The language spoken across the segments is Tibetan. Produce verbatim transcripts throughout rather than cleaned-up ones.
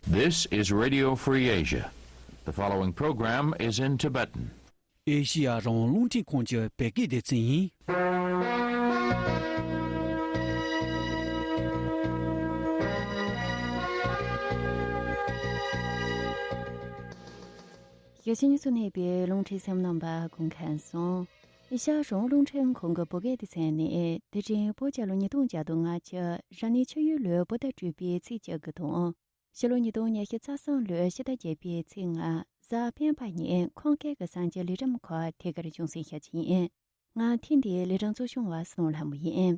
This is Radio Free Asia. The following program is in Tibetan. ཨེ་ཤི་ཡ་རང་དབང་རླུང་འཕྲིན་ཁང་གི་བོད་སྐད་སྡེ་ཚན་ཡིན། ཞེས་ཉིས་སུ་གནས་པའི་རླུང་འཕྲིན་སེམས་རྣམ་པ་སྐུ་ཁམས་བཟང་། ཨེ་ཤ་ཡ་རང་རླུང་འཕྲིན་ཁང་གི་བོད་སྐད་སྡེ་ཚན་ནས་དེ་རིང་བོད་རྒྱལ་ལོ་ཉིས་སྟོང་བརྒྱ་དང་ང་བཅུ་རབ་གནས་ཆུ་ཡོས་ལོའི་བོད་ཟླ་དྲུག་པའི་ཚེས་བཅུ་དགུ་དང་། ཕྱི་ལོ་ཉིས་སྟོང་ཉི་ཤུ་རྩ་གསུམ་ལོའི་ཕྱི་ཟླ་བརྒྱད་པའི་ཚེས་ལྔ་གཟའ་སྤེན་པ་ཉིན་ཁམས་སྐད་ཀྱི་གསར་འགྱུར་ལས་རིམ་ཁག་དེ་གར་སྦྱོང་སའི་ཞབས་ཕྱི་ཡིན། ང་ཐེངས་འདིའི་ལས་རིམ་གཙོ་སྐྱོང་བ་སྣང་ལྷ་མོ་ཡིན།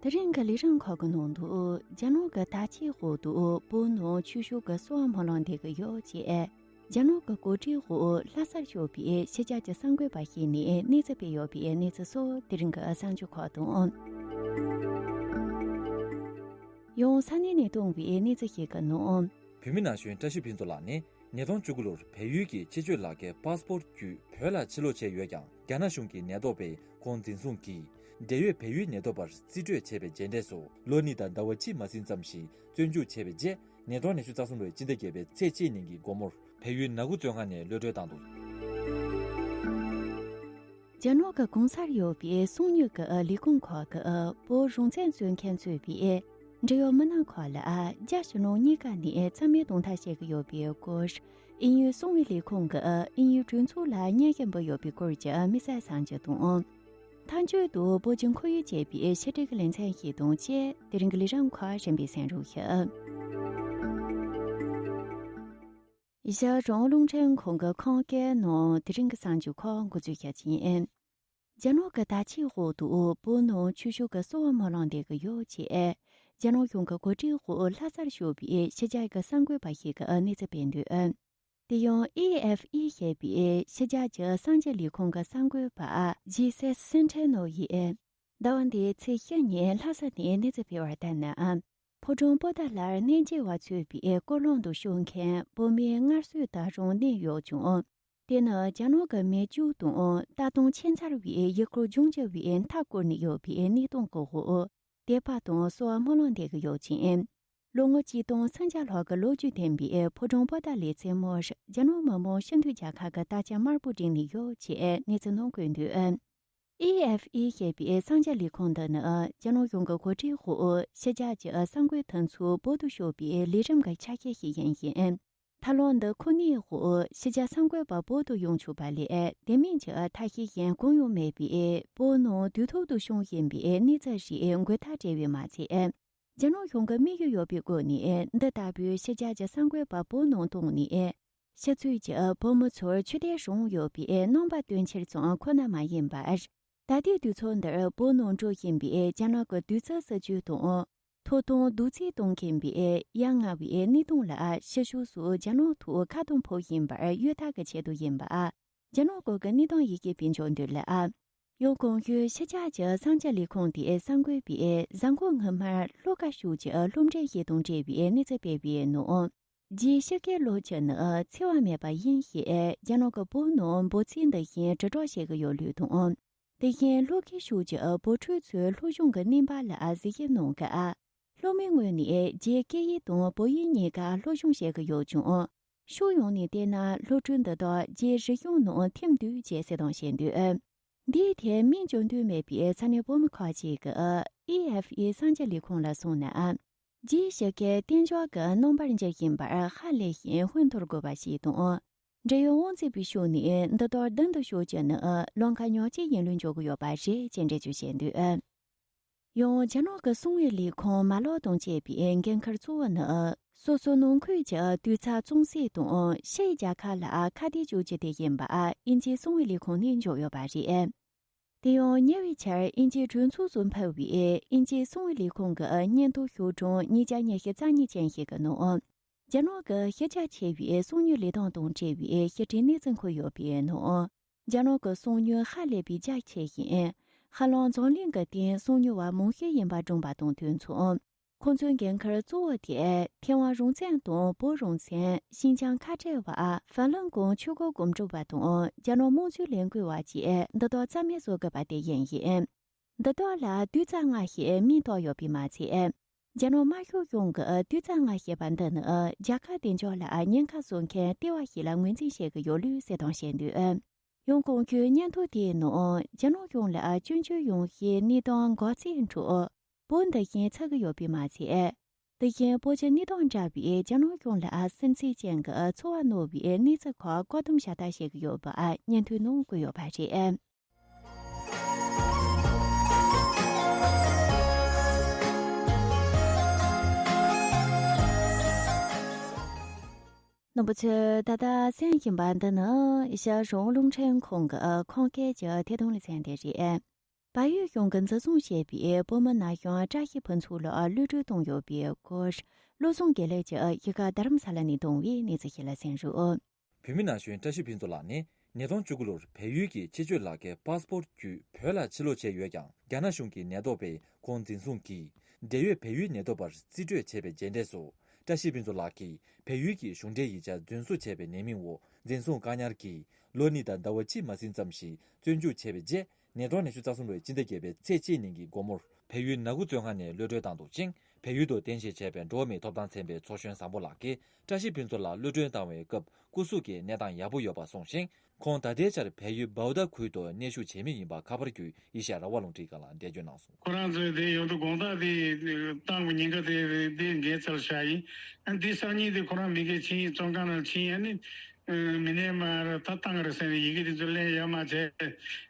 དེ་རིང་གི་ལས་རིམ་ཁག་གི་ནང་དུ་རྒྱ་ནག་གི་ད་ཆའི་འོག་ཏུ་བོད་ནང་ཆོས་ཕྱོགས་ཀྱི་གསོ་བ་སྨོན་ལམ་འདེབས་ཀྱི་ཡོད་ཅེས། རྒྱ་ནག་གི་གོ་སྒྲིག་འོག་ལྷ་སར་བཞུགས་པའི་ཕྱི་རྒྱལ་གྱི་གསར་འགོད་པ་ཞིག་ནས་གནས་ཚུལ་སྤེལ་ཡོད་པའི་གནས་ཚུལ་སོགས་དེ་རིང་གི་གསར་འགྱུར་ཁག་དང་། ཡང་ས་གནས་ནས་བཏང་བའི་གནས་ཚུལ་ཞིག་གི་ནང་། བོད་མི་ན་གཞོན་བཀྲ་ཤིས་ཕུན་ཚོགས་ལགས་ནི་ཉིས་སྟོང་བཅུ་དགུ་ལོར་བལ་ཡུལ་གྱི་ཕྱི་སྐྱོད་ལག་འཁྱེར་པཱ་སི་པོར་བརྒྱུད་བོད་ལ་ཕྱིར་ལོག་བྱས་ཡོད་ཀྱང་། རྒྱ་ནག་གཞུང་གི་ཉེན་རྟོག་པས་ཁོང་འཛིན་བཟུང་གིས། འབྲེལ་ཡོད་བལ་ཡུལ་ཉེན་རྟོག་པར་རྩིས་སྤྲོད་བྱས་པའི་རྗེས་འབྲས་སུ། ལོ་གཉིས་དང་ཟླ་བ་གཅིག་མ་ཟིན་ཙམ་ཞིག་བཙོན་འཇུག་བྱས་པའི་རྗེས། ཉིས་སྟོང་ཉི་ཤུ་རྩ་གསུམ་ལོའི་སྤྱི་ཟླ་བརྒྱད་པའི་ཚེས་གཅིག་ཉིན་གྱི་དགོང་མོར། བལ་ཡུལ་ནཱ་གུ་བཙོན་ཁང་ནས་གློད་གྲོལ་བཏང་འདུག། རྒྱ་ནག་གི་གོང་སར་ཡོད་པའི་སོང་ཉུལ་གྱི་ལས་ཁུངས་ཁག་གི་བོད་རང་བཙན་རྩོད་མཁན་གཙོས་པའི་འབྲེལ་ཡོད་མི་སྣ་ཁག་ལ་རྒྱ་ཕྱི་ནང་གཉིས་ཀ་ནས་རྩ་མེད་གཏོང་ཐབས་བྱེད་ཀྱི་ཡོད་པའི་སྐོར། དབྱིན་ཡུལ་གསང་བའི་ལས་ཁུངས་ཀྱིས་དབྱིན་ཡུལ་གྲོས་ཚོགས་ལ་སྙན་ཞུ་འབུལ་ཡོད་པའི་སྐོར་གྱི་དམིགས་བསལ་གསར་འགྱུར་དང་། མཐའ་མཇུག་ཏུ་བོད་ཀྱི་ཁོར་ཡུག་ཅེས་པའི་ཕྱི་དྲིལ་གྱི་ལེ་ཚན་ཞིག་དང་བཅས་དེ་རིང་གི་ལས་རིམ་ཁག་གཞན་པའི་གསན་རོགས་ཞུ། ཨེ་ཤ་ཡ་རང་དབང་རླུང་འཕྲིན་ཁང་གི་ཁམས་སྐད་ནང་དེ་རིང་གི་གསར་འགྱུར་ཁག་འགོ་འཛུགས་ཞུ་རྒྱུ་ཡིན། རྒྱ་ནག་གི་ད་ཆའི་འོག་ཏུ་བོད་ནང་ཆོས་ཕྱོགས་ཀྱི་གསོ་བ་སྨོན་ལམ་འདེབས་ཀྱི་ཡོད་ཅེས། རྒྱ་ནག་གཞུང་གི་གོ་སྒྲིག་འོག་ལྷ་སར་བཞུགས་པའི་ཕྱི་རྒྱལ་གྱི་གསར་འགོད་པ་ཞིག་གིས་གནས་ཚུལ་སྤེལ་དོན། དེ་ཡང་ཨེ་ཨེཕ་ཨི་ཞེས་པའི་ཕྱི་རྒྱལ་གྱི་གསར་འགྱུར་ལས་ཁུངས་ཀྱི་གསར་འགོད་པ་ཇི་སེ་སེན་ཐྲེ་ནོ་ཡིས། ཟླ་བ་འདིའི་ཚེས་བཞི་ཉིན་ལྷ་ས་ནས་གནས་ཚུལ་སྤེལ་བར་ལྟར་ན། ཕོ་བྲང་པོ་ཏཱ་ལར་གནས་མཇལ་བ་གཙོས་པའི་སྐོར་ལམ་དུ་ཞུགས་མཁན་བོད་མིའི་སྔར་སྲོལ་ལྟར་རང་གནས་ཡོད་ཅིང་། དེ་ནི་རྒྱ་ནག་གི་མི་རྒྱུད་དང་ལྟ་སྟངས་ཆེས་མཚར་བའི་ཡུལ་སྐོར་ལྗོངས་རྒྱུ་བའི་མཐའ་བསྐོར་ནས་ཡོད་པའི་གནས་སྟངས་ཀྱི་འོག་དད་པ་དང་གསོལ་བ་སྨོན་ལམ་འདེབས་ཀྱི་ཡོད་ཅིང་། ལོ་ངོ་གཅིག་སྟོང་སུམ་བརྒྱ་ལྷག་གི་ལོ་རྒྱུས་ལྡན་པའི་ཕོ་བྲང་པོ་ཏཱ་ལའི་རྩེ་མོར་རྒྱ་ནག་མི་དམངས་སྤྱི་འཐུས་རྒྱལ་ཁབ་ཀྱི་དར་ཆ་དམར་པོ་བསྒྲེངས་ནས་ཡོད་ཅེས་གནས་ཚུལ་ནང་བཀོད་འདུག། ཨེ་ཨེཕ་ཨི་ཞེས་པའི་གསར་འགྱུར་ལས་ཁུངས་འདི་ནི་རྒྱ་ནག་གཞུང་གི་གོ་སྒྲིག་འོག་ཕྱི་རྒྱལ་གྱི་གསར་འགོད་དེ་ཚོ་བོད་དུ་ཕྱོགས་པའི་ལས་རིམ་གྱི་ཆ་ཤས་ཤིག་ཡིན་ཞིང་། མཐའ་ལམ་འདི་ཁོ་ནའི་འོག་ཕྱི་རྒྱལ་གསར་འགོད་པ་བོད་དུ་ཡོང་ཆོག་པ་ལས་དེ་མིན་གྱི་ཐབས་ཤེས་གཞན་གང་ཡང་མེད་པས་བོད་ནང་དུས་ཐོག་ཏུ་བྱུང་བཞིན་པའི་གནས་ཚུལ་ཞིག་འགོད་ཐབས་བྲལ་བས་མ་ཚད། རྒྱ་ནག་གཞུང་གི་དམིགས་ཡུལ་ཡོད་པའི་སྒོ་ནས་འདི་ལྟ་བུའི་ཕྱི་རྒྱལ་གྱི་གསར་འགོད་པ་བོད་ནང་བཏང་ནས། ཕྱི་ཚུལ་གྱིས་བོད་མི་ཚོར་ཆོས་དད་རང་དབང་ཡོད་པའི་རྣམ་པ་སྟོན་ཕྱིར་ཙམ་ཁོ་ན་མ་ཡིན་པར། ད་ལྟའི་དུས་ཚོད་འདིར་བོད་ནང་འགྲོ་བཞིན་པའི་རྒྱ་ནག་གི་དུས་ཚོད་སྲིད་ཇུས་དང་། ཐོབ་ཐང་རྡོག་རྫིས་གཏོང་གིན་པའི་ཡ་ང་བའི་གནས་སྟངས་ལ་ཕྱི་ཕྱོགས་སུ་རྒྱ་ནག་ཐོག་ཁ་གཏོང་ཕོག་བཞིན་པར་གཡོལ་ཐབས་ཀྱི་ཆེད་དུ་ཡིན་པ། རྒྱ་ནག་སྐོར་གྱི་གནས་སྟངས་ཡི་གེ་སྤེལ་འཇོག་འདོད་ལ། ཡང་གོང་ཞུས་ཕྱི་རྒྱལ་གྱི་གསར་འགྱུར་ལས་ཁུངས་དེའི་གསར་འགོད་པས་གཟའ་འཁོར་སྔོན་མར་ལྷོ་ཁ་ཕྱོགས་ཀྱི་སློབ་གྲྭ་ཞིག་དང་འབྲེལ་བའི་གནས་ཚུལ་སྤེལ་བའི་ནང་། རྗེ་ཤཱཀྱའི་ལོ་བཅུ་ནི་འཚེ་བ་མེད་པ་ཡིན་ཞེས་རྒྱ་ནག་གི་བོད་ནང་འབོད་ཚིག་འདི་བཞིན་དྲིལ་སྒྲོག་བྱེད་ཀྱི་ཡོད་ལུགས་དང་། དེ་བཞིན་ལྷོ་ཁའི་ཕྱོགས་ཀྱི་བོད་ཕྲུག་ཚོའི་སློབ་སྦྱོང་གི་བསྣན་པ་ལ་གཟིགས་ཞིབ་གནང་སྐབས། སློབ་མའི་ངོས་ནས་རྗེས་སྐད་ཡིག་དང་བོད་ཡིག་གཉིས་ཀ་སློབ་སྦྱོང་བྱེད་ཀྱི་ཡོད་ཀྱང་། ཕྱོགས་ཡོངས་ནས་བལྟས་ན་སློབ་ཕྲུག་འདི་དག་རྗེས་རིག་གཞུང་ནང་ཐིམ་འདུག་ཅེས་གསལ་སྟོན་བྱས་འདུག། འདིའི་ཐད་མིང་བརྗོད་འདོད་མེད་པའི་ས་གནས་བོད་མི་ཁག་ཅིག་གིས་ཨེ་ཨེཕ་ཨི་གསར་འགྱུར་ལས་ཁུངས་ལ་གསུངས་ན། རྗེ་ཤཱཀྱའི་བསྟན་འབྱུང་གི་རྣམ་པར་འགྱུར་བཞིན་པར་ཧ་ལས་ཤིང་ཧོན་ཐོར་དགོས་པ་ཞིག་དང་། འབྲེལ་ཡོད་དབང་འཛིན་པའི་ཕྱོགས་ནས་འདི་ལྟར་མདུན་དུ་ཤོག་ཅིག་ནི་ལམ་ཁ་ཉག་གཅིག་ཡིན་ལུགས་འཇོག་གི་ཡོད་པ་རེད་ཅེས་འགྲེལ་བརྗོད་བྱས་འདུག། ཡང་རྒྱ་ནག་གི་གསང་བའི་ལས་ཁུངས་མ་ལག་དང་བཅས་པའི་འགན་འཁུར་གཙོ་བོ་ནི། སོ་སོ་ནང་ཁུལ་གྱི་དུས་ཚོད་གཙང་སེལ་དང་ཕྱིའི་རྒྱལ་ཁབ་ལ་ཁ་གཏད་གཅོག་རྒྱུ་དེ་ཡིན་པ་དབྱིན་ཇིའི་གསང་བའི་ལས་ཁུངས་ནས་འཇོག་ཡོད་པ་རེད། དེ་ཡང་ཉེ་བའི་ཆར་དབྱིན་ཇིའི་གྲོས་ཚོགས་སུ་ཕེབས་པའི་དབྱིན་ཇིའི་གསང་བའི་ལས་ཁུངས་ཀྱི་སྙན་ཐོ་ཤོག་གྲངས་ཉིས་བརྒྱ་ཉི་ཤུ་རྩ་གཉིས་ཅན་ཞིག་གི་ནང་། རྒྱ་ནག་གི་ཤེས་རྒྱ་ཆེ་བའི་གསང་ཉུལ་ལས་སྟངས་དང་འབྲེལ་བའི་ཕྱི་དྲིལ་གནས་ཚུལ་འཁོད་ཡོད་པའི་ནང་། རྒྱ་ནག་གི་གསང་ཉུལ་ཧ་ལས་པའི་རྒྱ་ཆེ་ཞིང་། ཧ་ལམ་འཛམ་གླིང་གི་སྟེང་གསང་ཉུལ་བ་མང་ཤོས་ཡིན་པ་བསྒྲངས་པ་དང་དུས་མཚུངས། ཁོང་ཚོའི་འགན་འཁུར་གཙོ་བོ་དེ་ཐེ་ཝན་རང་བཙན་དང་བོད་རང་བཙན། ཤིན་ཅང་ཁ་བྲལ་བ། ཧྥ་ལུན་གོང་ཆོས་འཁོར་སྒོམ་སྒྲུབ་པ་དང་རྒྱ་ནག་དམངས་གཙོའི་ལས་འགུལ་བ་བཅས་འདི་དག་རྩ་མེད་བཟོ་དགོས་པ་དེ་ཡིན་ཞིང་། འདི་དག་ལ་དུས་ཚོད་སྔ་ཞིག་མིང་བཏགས་ཡོད་པས་མ་ཚད། རྒྱ་ནག་དམར་ཤོག་གཞུང་གིས་ཏུའུ་ཙཱ་ང་ཞེས་པ་འདི་ནི་རྒྱ་གར་བདེ་འཇགས་ལ་ཉེན་ཁ་བཟོ་མཁན་ལྟེ་བ་ཞིག་ལ་ངོས་འཛིན་བྱེད་ཀྱི་ཡོད་ལུགས་གསལ་སྟོན་བྱས་འདུག་ཡང་གོང་ཞུས་སྙན་ཐོ་དེའི་ནང་རྒྱ་ནག་གཞུང་ལ་སྐྱོན་བརྗོད་ཡོང་གཞིའི་གནས་སྟངས་འགག་རྩའི་འཕྲོ་བོད་འདི་བཞིན་ཚུད་ཀྱི་ཡོད་པས་མ་ཚད། དེ་བཞིན་བོད་ཀྱི་གནས་སྟངས་འདྲ་བའི་རྒྱ་ནག་གཞུང་ལ་སེམས་འཚེ་ཅན་གྱི་ཚོར་བ་རྣོ་བའི་གནས་ཚུལ་ཁག་བཀག་སྡོམ་ཞབས་ཏོག་བྱེད་ཀྱི་ཡོད་པ་སྙན་ཐོའི་ནང་བཀོད་ཡོད་པ་རེད། རྣམ་པ་ཚོས་ད་ལྟ་གསན་བཞིན་པ་འདི་ནི་ཤར་རོང་རླུང་འཕྲིན་ཁང་གི་ཁམས་སྐད་ཀྱི་ཐད་གཏོང་ལེ་ཚན་དེ་རེད། བལ་ཡུལ་གཞུང་གིས་འཛིན་བཟུང་བྱས་པའི་བོད་མི་ན་གཞོན་བཀྲ་ཤིས་ཕུན་ཚོགས་ལགས་གློད་གྲོལ་བཏང་ཡོད་པའི་སྐོར། བློ་བཟང་དགེ་ལེགས་ཀྱིས་གཞིས་ཀ་རྡ་རམ་ས་ལ་ནས་བཏང་བའི་གནས་ཚུལ་ཞིག་ལ་གསན་རོགས། བོད་མི་ན་གཞོན་བཀྲ་ཤིས་ཕུན་ཚོགས་ལགས་ནི་ཉིས་སྟོང་བཅུ་དགུ་ལོར་བལ་ཡུལ་གྱི་ཕྱི་སྐྱོད་ལག་ཁྱེར་པཱ་སི་པོར་ཊི་བརྒྱུད་བོད་ལ་ཕྱིར་ལོག་བྱས་ཡོད་ཀྱང་རྒྱ་ནག་གཞུང་གི་ཉེན་རྟོག་པས་ཁོང་འཛིན་བཟུང་གིས་འབྲེལ་ཡོད་བལ་ཡུལ་ཉེན་རྟོག་པར་རྩིས་སྤྲོད་བྱས་པའི་རྗེས་འབྲས་སུ། བཀྲ་ཤིས་ཕུན་ཚོགས་ལགས་ཀྱིས་བལ་ཡུལ་གྱི་གཞུང་འབྲེལ་ཡིག་ཆ་རྫུན་བཟོ་བྱས་པའི་ཉེས་མིང་འོག་འཛིན་བཟུང་བཀག་ཉར་གྱིས་ལོ་གཉིས་དང་ཟླ་བ་གཅིག་མ་ཟིན་ཙམ་ཞིག་བཙོན་འཇུག་བྱས་པའི་རྗེས། ཉིས་སྟོང་ཉི་ཤུ་རྩ་གསུམ་ལོའི་སྤྱི་ཟླ་བརྒྱད་པའི་ཚེས་གཅིག་ཉིན་གྱི་དགོང་མོར་བལ་ཡུལ་ནག་ཁུ་བཙོན་ཁང་ནས་གློད་གྲོལ་བཏང་འདུག་ཅིང་། བལ་ཡུལ་དུ་རྟེན་གཞི་བྱས་པའི་འགྲོ་བ་མིའི་ཐོབ་ཐང་ཚན་པའི་ཚོགས་གཞོན་བཟང་པོ་ལགས་ཀྱིས་བཀྲ་ཤིས་ཕུན་ཚོགས་ལགས་གློད་གྲོལ་བཏང་བའི་སྐབས་སྐུ་གཟུགས་ཀྱི་གནས་སྟངས་ཡག་པོ་ཡོད་པ་གསུངས་ཤིང་། ཁོང་ད་ལྟའི་ཆར་བལ་ཡུལ་བའོ་ད་ཁུལ་དུ་གནས་བཞུགས་བྱེད་མུས་ཡིན་པ་ཁ་པར་བརྒྱུད་ཨེ་ཤ་ཡ་རང་དབང་རླུང་འཕྲིན་ཁང་ལ་འགྲེལ་བརྗོད་གནང་སོང་། ཁོ་རང་ཚོས་དེ་ཡོང་དུས་དགོང་དག་དེ་བཏང་བ་ཉིན་ཀ་དེ་དེ་འགན་ཚར་བཞག་ཡིན། ཨ་འདི་སང་ཉིན་དེ་ཁོ་རང་མི་སྒེར་ཕྱིན་བཙོན་ཁང་ནང་ཕྱིན། ཨ་ནི་མི་སྣས་མར་ད་བཏང་རེད་ཟེར་ནས་ཡི་གེ་དེ་ཚོ་ལེན་ཡ་མ་བྱས།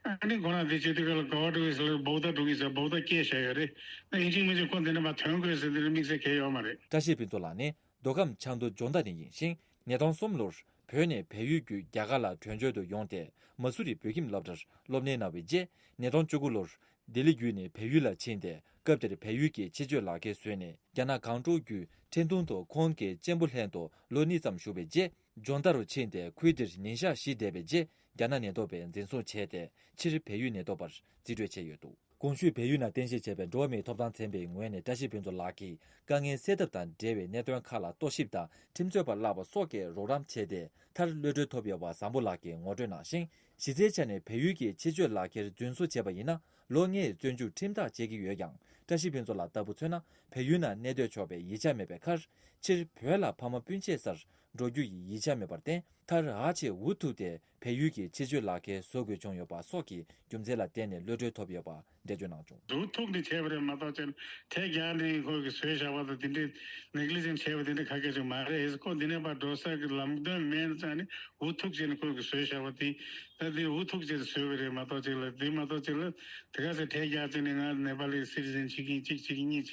ཨ་ནི་ཁོ་རང་དེ་བྱེད་དུས་ག་ལ་ག་བ་འགྲོ་གི་ཟེར་ལ་བའོ་ད་འགྲོ་གི་ཟེར་བའོ་ད་སྐད་བཤད་ཡོད་རེད། ཨ་ཡིན་གཅིག་མིན་གཅིག་ཁོ་འདི་ནས་མར་ཐོན་དགོས་ཟེར་དེ་ལ་དམིགས་བསལ་གང་ཡོད་མ་རེད། བཀྲ་ཤིས་ཕུན་ཚོགས་ལགས་ནི་མདོ་ཁམས་ཆབ་མདོ་འཇོ་མདའ་ནས་ཡིན་ཞིང་། ཉིས་སྟོང་གསུམ་ལོར་བོད་ནས་བལ་ཡུལ་བརྒྱུད་རྒྱ་གར་ལ་བྲོས་བྱོལ་དུ་ཡོང་སྟེ་མ་སུ་རི་བོད་ཁྱིམ་སློབ་གྲྭར་སློབ་གཉེར་གནང་བའི་རྗེས། ཉིས་སྟོང་བཅུ་དགུ་ལོར་ལྡི་ལི་བརྒྱུད་ནས་བལ་ཡུལ་ལ་ཕྱིན་ཏེ། སྐབས་དེར་བལ་ཡུལ་གྱི་ཕྱི་སྐྱོད་ལག་ཁྱེར་བཟོས་ནས། རྒྱ་ནག་གངས་ལྗོངས་བརྒྱུད་ཁྲེང་ཏུང་དུ་ཁོང་གི་གཅེན་པོ་ལྷན་དུ་ལོ་གཉིས་ཙམ་བཞུགས་པའི་རྗེས། འཇོ་མདའ་རུ་ཕྱིན་ཏེ་ཁུལ་དེར་ཉིན་ཞག་བཞི་བསྡད་པའི་རྗེས། རྒྱ་ནག་ཉེན་རྟོག་པས་འཛིན་བཟུང་བྱས་ཏེ། ཕྱིར་བལ་ཡུལ་ཉེན་རྟོག་པར་རྩིས་སྤྲོད་བྱས་ཡོད་འདུག་གོང་ཞུས་བལ་ཡུལ་ནང་རྟེན་གཞི་བྱས་པའི་འགྲོ་བ་མིའི་ཐོབ་ཐང་ཚན་པའི་ངོས་ནས་བཀྲ་ཤིས་ཕུན་ཚོགས་ལགས་ཀྱིས་དཀའ་ངལ་སེལ་ཐབས་དང་འབྲེལ་བའི་གནད་དོན་ཁག་ལ་རྟོག་ཞིབ་དང་ཁྲིམས་རྩོད་པ་བརླག་པ་སོགས་ཀྱི་རོགས་རམ་བྱས་ཏེ། མཐར་གློད་གྲོལ་ཐོབ་ཡོད་པ་བཟང་པོ་ལགས་ཀྱིས་ངོ་སྤྲོད་གནང་ཞིང་། གཞི་རྩའི་ཆ་ནས་བལ་ཡུལ་གྱི་ཕྱི་སྐྱོད་ལག་ཁྱེར་རྫུན་བཟོ་བྱས་པ་ཡིན་ན། ལོ་ལྔའི་བཙོན་འཇུག་ཁྲིམས་ཐག་བཅད་ཀྱི་ཡོད་ཀྱང་། བཀྲ་ཤིས་ཕུན་ཚོགས་ལགས་ལྟ་བུ་མཚོན་ན། བལ་ཡུལ་ནང་གནས་སྡོད་ཆོག་པའི་ཡིག་ཆ་མེད་པའི་ཁར། ཕྱིར་བོད་ལ་ཕ་མ་སྤུན་མཆེད་སར་འགྲོ་རྒྱུ་ཡི་ཡིག་ཆ་མེད་པར་བརྟེན། མཐར་ཨ་ཆེ་འུ་ཐུག་སྟེ་བལ་ཡུལ་གྱི་ཕྱི་སྐྱོད་ལག་ཁྱེར་བཟོ་དགོས་བྱུང་ཡོད་པ་སོགས་ཀྱི་རྒྱུ་མཚན་ལ་བརྟེན་ནས་གློད་གྲོལ་ཐོབ་ཡོད་པ་འགྲེལ་བརྗོད་གནང་བྱུང་། འུ་ཐུག་ནས་བྱས་པ་རེད་མ་གཏོགས་ཅིག་ཐལ་རྒྱག་ནས་ཁོ་གི་བཟོས་བཞག་པ་དང་དེ་འདྲའི་ནེག་ལི་ཇེན་བྱས་པ་དེ་འདྲ་ག་གེ་ཅིག་མ་རེད། ཁོ་འདི་ནས་ཕར་འགྲོ་ས་གི་ལམ་སྟོན་མེད་ཙང་ནི་འུ་ཐུག་བྱས་ནས་ཁོ་གི་བཟོས་བཞག་པ་དེ། ད་དེ་འུ་ཐུག་བྱས་བཟོས་པ་རེད་མ་གཏོགས་ཅིག་ལ་དེ་མ་གཏོགས་ཅིག་ལ་དེ་ག་ཚོད་ཐལ་རྒྱག་བྱས་ནས་ང་ནེ་པ་ལི་སི་ཊི་ཛེན་བྱེད་ཀྱིན་གཅིག་བྱེད་ཀྱིན་གཉིས་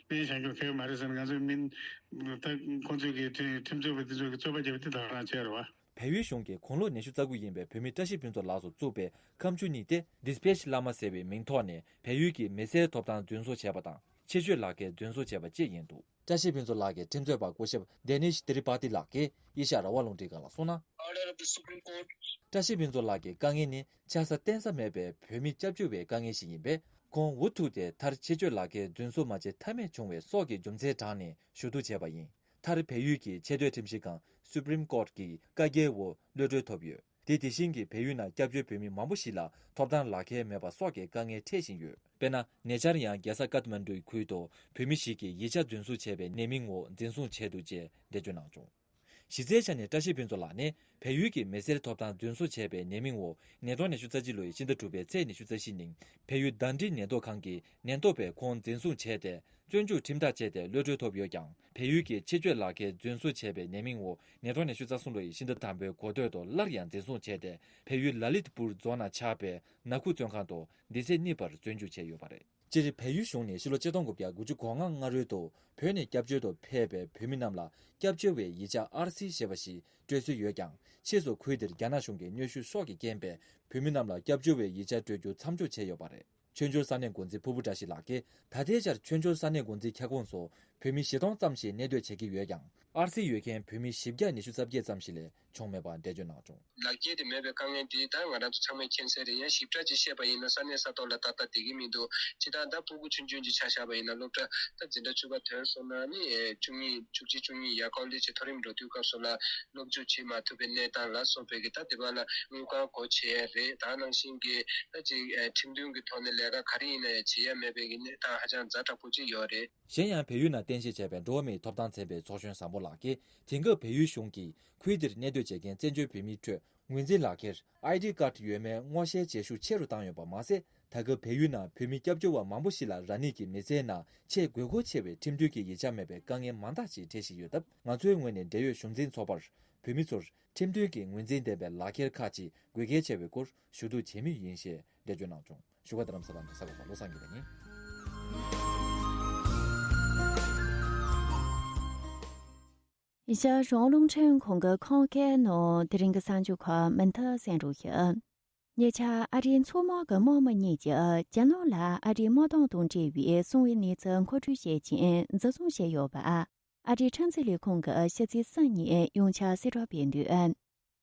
བྱེད་ལེན་བྱ་རྒྱུ་གལ་མ་རེད་ཟེར་ནས་ང་ཚོའི་མིན། ད་ཁོང་ཚོས་ཀྱི་ཁྲིམས་ཁྲིམས་རྩོད་པ་དེ་ཚོས་ཀྱི་རྩོད་པ་བརྒྱབ་པ་དེ་དག་རང་བྱས་རེད་བ། བལ་ཡུལ་གཞུང་གིས་དགུང་ལོ་ཉི་ཤུ་རྩ་དགུ་ཡིན་པའི་བོད་མི་བཀྲ་ཤིས་ཕུན་ཚོགས་ལགས་སུ་བཙུགས་པའི་ཁམས་ཆུ་གཉིས་ཏེ་ཌི་སི་པེ་ཆི་བླ་མ་ཟེར་བའི་མིང་ཐོག་ནས་བལ་ཡུལ་གྱི་མི་སེར་ཐོབ་ཐང་རྫུན་བཟོ་བྱས་པ་དང་། ཕྱི་སྐྱོད་ལག་ཁྱེར་རྫུན་བཟོ་བྱས་པ་བཅས་ཡིན་འདུག་བཀྲ་ཤིས་ཕུན་ཚོགས་ལགས་ཀྱི་ཁྲིམས་རྩོད་པ་སྐུ་ཞབས་ཌེ་ནིཤ་ཏི་རི་པ་ཏི་ལགས་ཀྱིས་ཨེ་ཤ་ཡ་རང་དབང་རླུང་འཕྲིན་ཁང་ལ་གསུངས་ན། Order of the Supreme Court. བཀྲ་ཤིས་ཕུན་ཚོགས་ལགས་ཀྱི་དཀའ་ངལ་ནི་ཆགས་ས་བརྟེན་ས་མེད་པའི་བོད་མི་སྐྱབས་བཅོལ་བའི་དཀའ་ངལ་ཞིག་ཡིན་པས། ཁོང་འུ་ཐུག་སྟེ་མཐར་ཕྱི་སྐྱོད་ལག་ཁྱེར་རྫུན་བཟོ་མ་བྱེད་ཐབས་མེད་བྱུང་བའི་སོགས་ཀྱི་རྒྱུ་མཚན་དྲངས་ནས་ཞུ་གཏུག་བྱས་པ་ཡིན། མཐར་བལ་ཡུལ་གྱི་ཆེས་མཐོའི་ཁྲིམས་ཞིབ་ཁང་Supreme Court གྱི་བཀའ་རྒྱའི་འོག་གློད་གྲོལ་ཐོབ་ཡོད། དེ་དེ་བཞིན་གྱི་བལ་ཡུལ་ནང་སྐྱབས་བཅོལ་བོད་མི་མང་པོ་ཞིག་ལ་ཐོབ་ཐང་ལག་ཁྱེར་མེད་པ་སོགས་ཀྱི་དཀའ་ངལ་འཕྲད་བཞིན་ཡོད། དཔེར་ན། ཉེ་ཆར་ཡང་རྒྱལ་ས་ཀཏ་མན་ཌུའི་ཁུལ་དུ་བོད་མི་ཞིག་གིས་ཡིག་ཆ་རྫུན་བཟོ་བྱས་པའི་ཉེས་མིང་འོག་འཛིན་བཟུང་བྱས་འདུག་ཅེས་འགྲེལ་བརྗོད་གནང་བྱུང་། གཞི་རྩའི་ཆ་ནས་བཀྲ་ཤིས་ཕུན་ཚོགས་ལགས་ནི་བལ་ཡུལ་གྱི་མི་སེར་ཐོབ་ཐང་རྫུན་བཟོ་བྱས་པའི་ཉེས་མིང་འོག་ཉིས་སྟོང་ཉི་ཤུ་རྩ་གཅིག་ལོའི་ཕྱི་ཟླ་དྲུག་པའི་ཚེས་ཉི་ཤུ་རྩ་བཞི་ཉིན་བལ་ཡུལ་ཟླ་སྒྲིལ་ཉེན་རྟོག་ཁང་གི་ཉེན་རྟོག་པས་ཁོང་འཛིན་བཟུང་བྱས་ཏེ། བཙོན་འཇུག་ཁྲིམས་ཐག་བཅད་དེ་གློད་གྲོལ་ཐོབ་ཡོད་ཀྱང་། བལ་ཡུལ་གྱི་ཕྱི་སྐྱོད་ལག་ཁྱེར་རྫུན་བཟོ་བྱས་པའི་ཉེས་མིང་འོག་ཉིས་སྟོང་ཉི་ཤུ་རྩ་གསུམ་ལོའི་ཕྱི་ཟླ་དང་པོའི་འགོ་སྟོད་དུ་སླར་ཡང་འཛིན་བཟུང་བྱས་ཏེ། བལ་ཡུལ་ལ་ལི་ཏི་པུར་རྫོང་ནང་ཆགས་པའི་ནག་ཁུ་བཙོན་ཁང་དུ་འདི་ཚེས་གཉིས་བར་བཙོན་འཇུག་བྱས་ཡོད་པ་རེད། སྤྱིར་བལ་ཡུལ་གཞུང་ནས་ཕྱི་ལོ་ཆིག་སྟོང་དགུ་བརྒྱ་དགུ་བཅུ་གོ་ལྔ་སྔ་རོལ་དུ་བོད་ནས་སྐྱབས་བཅོལ་དུ་ཕེབས་པའི་བོད་མི་རྣམས་ལ་སྐྱབས་བཅོལ་བའི་ཡིག་ཆ་ཨར་སི་ཞེས་པ་ཞིག་སྤྲོད་སྲོལ་ཡོད་ཀྱང་། ཕྱིས་སུ་ཁུལ་དེར་རྒྱ་ནག་གཞུང་གི་གནོན་ཤུགས་སོགས་ཀྱི་རྐྱེན་པས། བོད་མི་རྣམས་ལ་སྐྱབས་བཅོལ་བའི་ཡིག་ཆ་སྤྲོད་རྒྱུ་མཚམས་འཇོག་བྱས་ཡོད་པ་རེད། ཆོས་འབྱོར་ས་གནས་འགོ་འཛིན་ཕུར་བུ་བཀྲ་ཤིས་ལགས་ཀྱིས་ད་ལྟའི་ཆར་ཆོས་འབྱོར་ས་གནས་འགོ་འཛིན་ཁྱབ་ཁོངས་སུ་ བོད་མི་བཞི་སྟོང་ཙམ་ཞིག་གནས་སྡོད་བྱེད་ཀྱི་ཡོད་ཀྱང་། ཨར་སི་ཡོད་མཁན་བོད་མི་བཞི་བརྒྱ་ཉི་ཤུ་རྩ་བརྒྱད་ཙམ་ཞིག་ལས་བྱུང་མེད་པ་འགྲེལ་བརྗོད་གནང་བྱུང་། ལག་འཁྱེར་དེ་མེད་པའི་དཀའ་ངལ་འདི་ད་ང་རང་ཚོ་ཚང་མས་མཁྱེན་གསལ་རེད། ཡང་ཞིབ་ཕྲ་ཅིག་བཤད་པ་ཡིན་ན་ས་གནས་ས་ཐོག་ལ་ཏག་ཏག་བསྡད་ཀྱི་མི་འདུག་སྤྱིར་བཏང་ད་ཕྲུ་གུ་ཆུང་ཆུང་ཅིག་ཆ་བཞག་པ་ཡིན་ན་སློབ་གྲྭ་ད་འཛིན་གྲྭ་བཅུ་པ་ཐོན་སོང་ན་ནི་བཅུ་གཉིས་བཅུ་གཅིག་བཅུ་གཉིས་ཡར་སྐོར་ལ་ཅིག་མཐོ་རིམ་འགྲོ་དུས་སྐབས་སུ་ལ་སློབ་འཇུག་བྱེད་མ་ཐུབ་པའི་གནས་སྟངས་ལ་སོགས་པའི་གི་ད་དེ་བ་ལ་དངུལ་ཁང་སྒོ་ཕྱེ་ཡ་རེད། ད་ནང་བཞིན་གི་ད་ཅིག་ཁྲིམས་མཐུན་གི་ཐོག་ནས་ལས་ཀ་ག་རེ་ཡིན་ན་ཡང་བྱེད་ཡ་མེད་པའི་གི་གནས་སྟངས་ཧ་ཅང་ཛ་དྲག་པོ་ཅིག་ཡོད་རེད། གཞན་ཡང་བལ་ཡུལ་ནང་རྟེན་གཞི་བྱས་པའི་འགྲོ་བ་མིའི་ཐོབ་ཐང་འཛིན་པའི་ཚོགས་གཞོན་བཟང་པོ་ལགས་ཀྱིས་དེང་སྐབས་བལ་ཡུལ་གཞུང་གིས་ཁུལ་འདིར་གནས་སྡོད་བྱེད་མཁན་བཙན་བྱོལ་བོད་མིའི་ཁྲོད་ངོས་འཛིན་ལག་འཁྱེར་ཨའི་ཌི་ཀར་ཡོད་མེད་སྔོག་བཤེར་བྱེད་ཤུགས་ཆེ་རུ་བཏང་ཡོད་པ་མ་ཟད། ད་སྐབས་བལ་ཡུལ་ནང་བོད་མི་སྐྱབས་བཅོལ་བ་མང་པོ་ཞིག་ལ་རང་ཉིད་ཀྱི་མི་ཚེའི་ནང་ཆེས་དགོས་མཁོ་ཆེ་བའི་ཁྲིམས་མཐུན་གྱི་ཡིག་ཆ་མེད་པའི་དཀའ་ངལ་མང་དག་ཅིག་འཕྲད་བཞིན་ཡོད་སྟབས། ང་ཚོའི་ངོས་ནས་འབྲེལ་ཡོད་གཞུང་འཛིན་ཚོགས་པར་བོད་མི་ཚོར་ཁྲིམས་མཐུན་གྱི་ངོས་འཛིན་ལྡན་པའི་ལག་འཁྱེར་ཁག་ཅིག་དགོས་གལ་ཆེ་བའི་སྐོར་ཞུ་གཏུག་བྱེད་མུས་ཡིན་ཞེས་འགྲེལ་བརྗོད་གནང་བྱུང་། བཞུགས་སྒར་རྡ་རམ་ས་ལ་ནས་གསར་འགོད་པ་བློ་བཟང་དགེ་ལེགས་ཡིན། ཨེ་ཤ་ཡ་རང་དབང་རླུང་འཕྲིན་ཁང་གི་ཁམས་སྐད་ནང་དེ་རིང་གི་གསར་འགྱུར་ཁག་མུ་མཐུད་གསན་རོགས་ཞུ། ཉེ་ཆར་ཨ་རིའི་མཚོ་དམག་གི་དམག་མི་གཉིས་ཀྱིས་རྒྱ་ནག་ལ་ཨ་རིའི་དམག་དོན་དང་འབྲེལ་བའི་གསང་བའི་གནས་ཚུལ་མཁོ་སྤྲོད་བྱས་རྐྱེན་འཛིན་བཟུང་བྱས་ཡོད་པ། ཨ་རིའི་ཁྲིམས་འཛིན་ལས་ཁུངས་ཀྱི་ཕྱི་ཚེས་གསུམ་ཉིན་ཡོངས་ཁྱབ་གསལ་བསྒྲགས་སྤེལ་འདུག་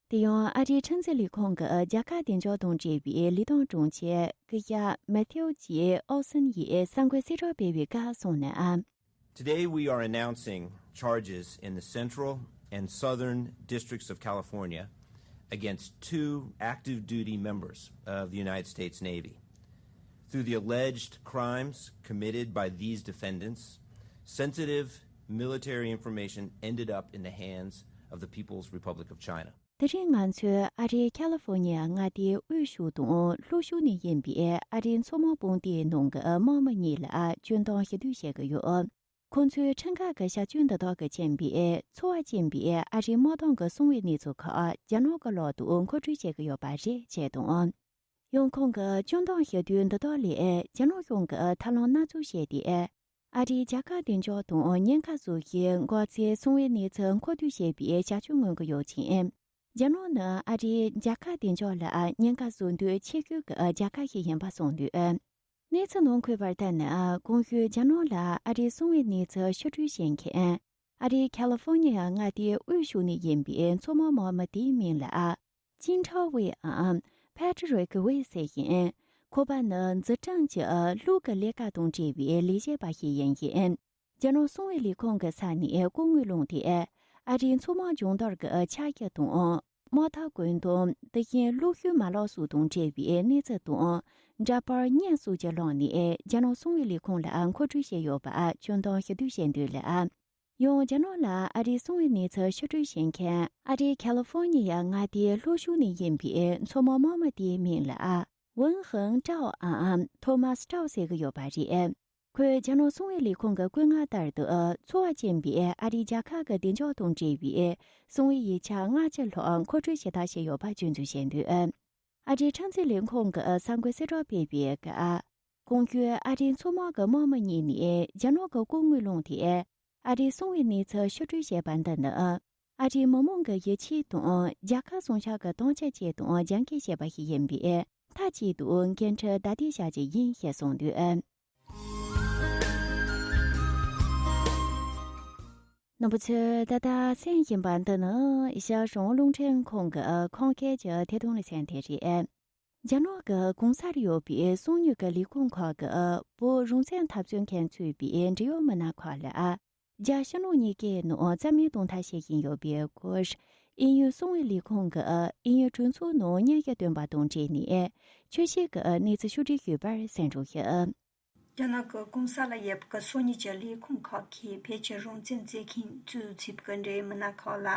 དེ་ཡང་ཨ་རིའི་ཁྲིམས་འཛིན་ལས་ཁུངས་ཀྱི་རྒྱལ་ཁབ་བདེ་འཇགས་དང་འབྲེལ་བའི་ལས་དོན་དྲུང་ཆེ་སྐུ་ཞབས་མེ་ཐེའུ་ཇེ་ཨོ་སན་ཡིས་གསར་འགོད་གསལ་བསྒྲགས་སྤེལ་བའི་སྐབས་གསུངས་ན། Today, we are announcing charges in the Central and Southern Districts of California against two active duty members of the United States Navy. Through the alleged crimes committed by these defendants, sensitive military information ended up in the hands of the People's Republic of China. དེ་རིང་ང་ཚོས་ཨ་རིའི་ཁ་ལི་ཧྥོ་ནི་ཡ་མངའ་སྡེའི་དབུས་གཞུང་དང་ལྷོ་གཞུང་ནས་ཡིན་པའི་ཨ་རིའི་མཚོ་དམག་དཔུང་སྡེའི་ནང་གི་དམག་མི་གཉིས་ལ་སྐྱོན་དང་ཞུ་གཏུག་བྱེད་ཀྱི་ཡོད། ཁོང་ཚོས་ཁྲིམས་འགལ་གྱི་བྱ་སྤྱོད་འདི་དག་གིས་རྐྱེན་པས་འཚོ་བ་སྐྱེལ་བའི་ཨ་རིའི་དམག་དོན་གྱི་གསང་བའི་གནས་ཚུལ་ཁག་རྒྱ་ནག་གི་ལག་ཏུ་མཁོ་སྤྲོད་བྱེད་ཀྱི་ཡོད་པ་རེད་ཅེས་དང་། ཡང་ཁོང་གིས་སྐྱོན་དང་ཞུ་གཏུག་འདི་དག་ལས་རྒྱ་ནག་གཞུང་གིས་ཐབས་ལམ་སྣ་ཚོགས་སྤྱད་དེ། ཨ་རིའི་རྒྱལ་ཁབ་བདེ་འཇགས་དང་ཉེན་ཁ་བཟོ་གཞིའི་འགག་རྩའི་གསང་བའི་གནས་ཚུལ་མཁོ་སྤྲོད་བྱེད་པའི་བྱ་སྤྱོད་མངོན་གྱི་ཡོད་ཅིང་། རྒྱ་ནག་ནི་ཨ་རིའི་རྒྱལ་ཁབ་བདེ་འཇགས་ལ་ཉེན་ཁ་བཟོ་འདོད་ཆེ་ཤོས་ཀྱི་རྒྱལ་ཁབ་ཞིག་ཡིན་པ་གསུངས་འདུག་གནས་ཚུལ་ནང་འཁོད་པར་ལྟར་ན། གོང་ཞུས་རྒྱ་ནག་ལ་ཨ་རིའི་གསང་བའི་གནས་ཚུལ་ཕྱིར་སྤྲོད་བྱེད་མཁན། ཨ་རིའི་ཁ་ལི་ཧྥོ་ནི་ཡ་མངའ་སྡེའི་དབུས་གཞུང་ནས་ཡིན་པའི་མཚོ་དམག་དམག་མི་དེའི་མིང་ལ། ཅིན་ཁྲའོ་ཝེའམ་ཕེ་ཏྲི་རིག་ཝེ་ཟེར་ཞིང་། ཁོ་པ་ནི་འཛིན་སྐྱོང་གི་ལུགས་ཀྱི་ལས་ཀ་དང་འབྲེལ་བའི་ལས་བྱེད་པ་ཞིག་ཡིན་ཞིང་། རྒྱ་ནག་གསང་བའི་ལས་ཁུངས་ཀྱི་ས་ནས་སྐུ་ངོ་བླངས་ཏེ། ཨ་རིའི་མཚོ་དམག་སྦྱོང་བརྡར་གྱི་ཕྱག་རྒྱ་དང་། དམག་འཐབ་བཀོད་འདོམས། དེ་བཞིན་གློག་ཤུགས་མ་ལག་སོགས་དང་འབྲེལ་བའི་གནས་ཚུལ་དང་། འདྲ་པར་བརྙན་སོགས་ཀྱི་ལམ་ནས་རྒྱ་ནག་གསང་བའི་ལས་ཁུངས་ལ་མཁོ་སྤྲོད་བྱས་ཡོད་པ་སྐྱོན་དང་ཞུ་གཏུག་བྱེད་འདོད་ལ། ཡང་རྒྱ་ནག་ལ་ཨ་རིའི་གསང་བའི་གནས་ཚུལ་ཕྱིར་སྤྲོད་བྱེད་མཁན་ཨ་རིའི་ཁ་ལི་ཧྥོ་ནི་ཡ་མངའ་སྡེའི་ལྷོ་ཕྱོགས་ནས་ཡིན་པའི་མཚོ་དམག་དམག་མི་དེའི་མིང་ལ་ཝུན་ཧང་ཀྲའོའམ་ཐོ་མཱས་ཀྲའོ་ཟེར་གྱི་ཡོད་པ་རེད། ཁོས་རྒྱ་ནག་གསང་བའི་ལས་ཁུངས་ཀྱི་བཀོད་མངགས་ལྟར་དུ་འཚོ་བ་སྐྱེལ་བའི་ཨ་རིའི་རྒྱལ་ཁབ་ཀྱི་བདེ་འཇགས་དང་འབྲེལ་བའི་གསང་བའི་ཡིག་ཆ་ལྔ་བཅུ་ལྷག་མཁོ་སྤྲོད་ཞུ་དག་བྱས་ཡོད་པ་སྐྱོན་འཛུགས་བྱས་འདུག་ཨ་རིའི་ཁྲིམས་འཛིན་ལས་ཁུངས་ཀྱིས་གསར་འགོད་གསལ་བསྒྲགས་སྤེལ་བའི་སྐབས། གོང་ཞུས་ཨ་རིའི་མཚོ་དམག་གི་དམག་མི་གཉིས་ནས་རྒྱ་ནག་གི་སྐུ་ངོ་བླངས་ཏེ། ཨ་རིའི་གསང་བའི་གནས་ཚུལ་ཕྱིར་སྤྲོད་བྱས་པ་འདི་ནི། ཨ་རིའི་མི་མང་གི་ཡིད་ཆེས་དང་རྒྱལ་ཁབ་སྲུང་སྐྱོབ་ཀྱི་དམ་བཅའ་བཅས་དང་རྒྱབ་འགལ་བྱས་པ་ཞིག་ཡིན་པས། མཐའ་གཅིག་ཏུ་འགན་འཁྲི་བདའ་འདེད་བྱ་རྒྱུ་ཡིན་ཞེས་གསུངས་འདུག་རྣམ་པ་ཚོས་ད་ལྟ་གསན་བཞིན་པ་འདི་ནི་ཨེ་ཤ་ཡ་རང་དབང་རླུང་འཕྲིན་ཁང་གི་ཁམས་སྐད་ཀྱི་ཐད་གཏོང་ལེ་ཚན་དེ་རེད། རྒྱ་ནག་གི་གོང་གསལ་ཡོད་པའི་གསང་མྱུལ་གྱི་ལས་ཁུངས་ཁག་གིས་བོད་རང་བཙན་འཐབ་རྩོད་མཁན་གཙོས་པའི་འབྲེལ་ཡོད་མི་སྣ་ཁག་ལ། རྒྱ་ཕྱི་ནང་གཉིས་ཀའི་ནང་རྩ་མེད་གཏོང་ཐབས་བྱེད་བཞིན་ཡོད་པའི་སྐོར། དབྱིན་ཡུལ་གསང་བའི་ལས་ཁུངས་ཀྱིས་དབྱིན་ཡུལ་གྲོས་ཚོགས་ནང་སྙན་ཞུ་བཏོན་པ་དང་འབྲེལ་ནས། ཆོས་བཤད་ཀྱི་གནས་ཚུལ་ཕྱོགས་སྒྲིག་ཞུས་པར་གསན་རོགས་ཞུ། རྒྱ་ནག་གི་གོང་གསལ་ཡབ་ཀྱི་གསང་མྱུལ་གྱི་ལས་ཁུངས་ཁག་གིས་བོད་ཀྱི་རང་བཙན་རྩོད་མཁན་གཙོས་ཚུད་ཀྱི་འབྲེལ་ཡོད་མི་སྣ་ཁག་ལ།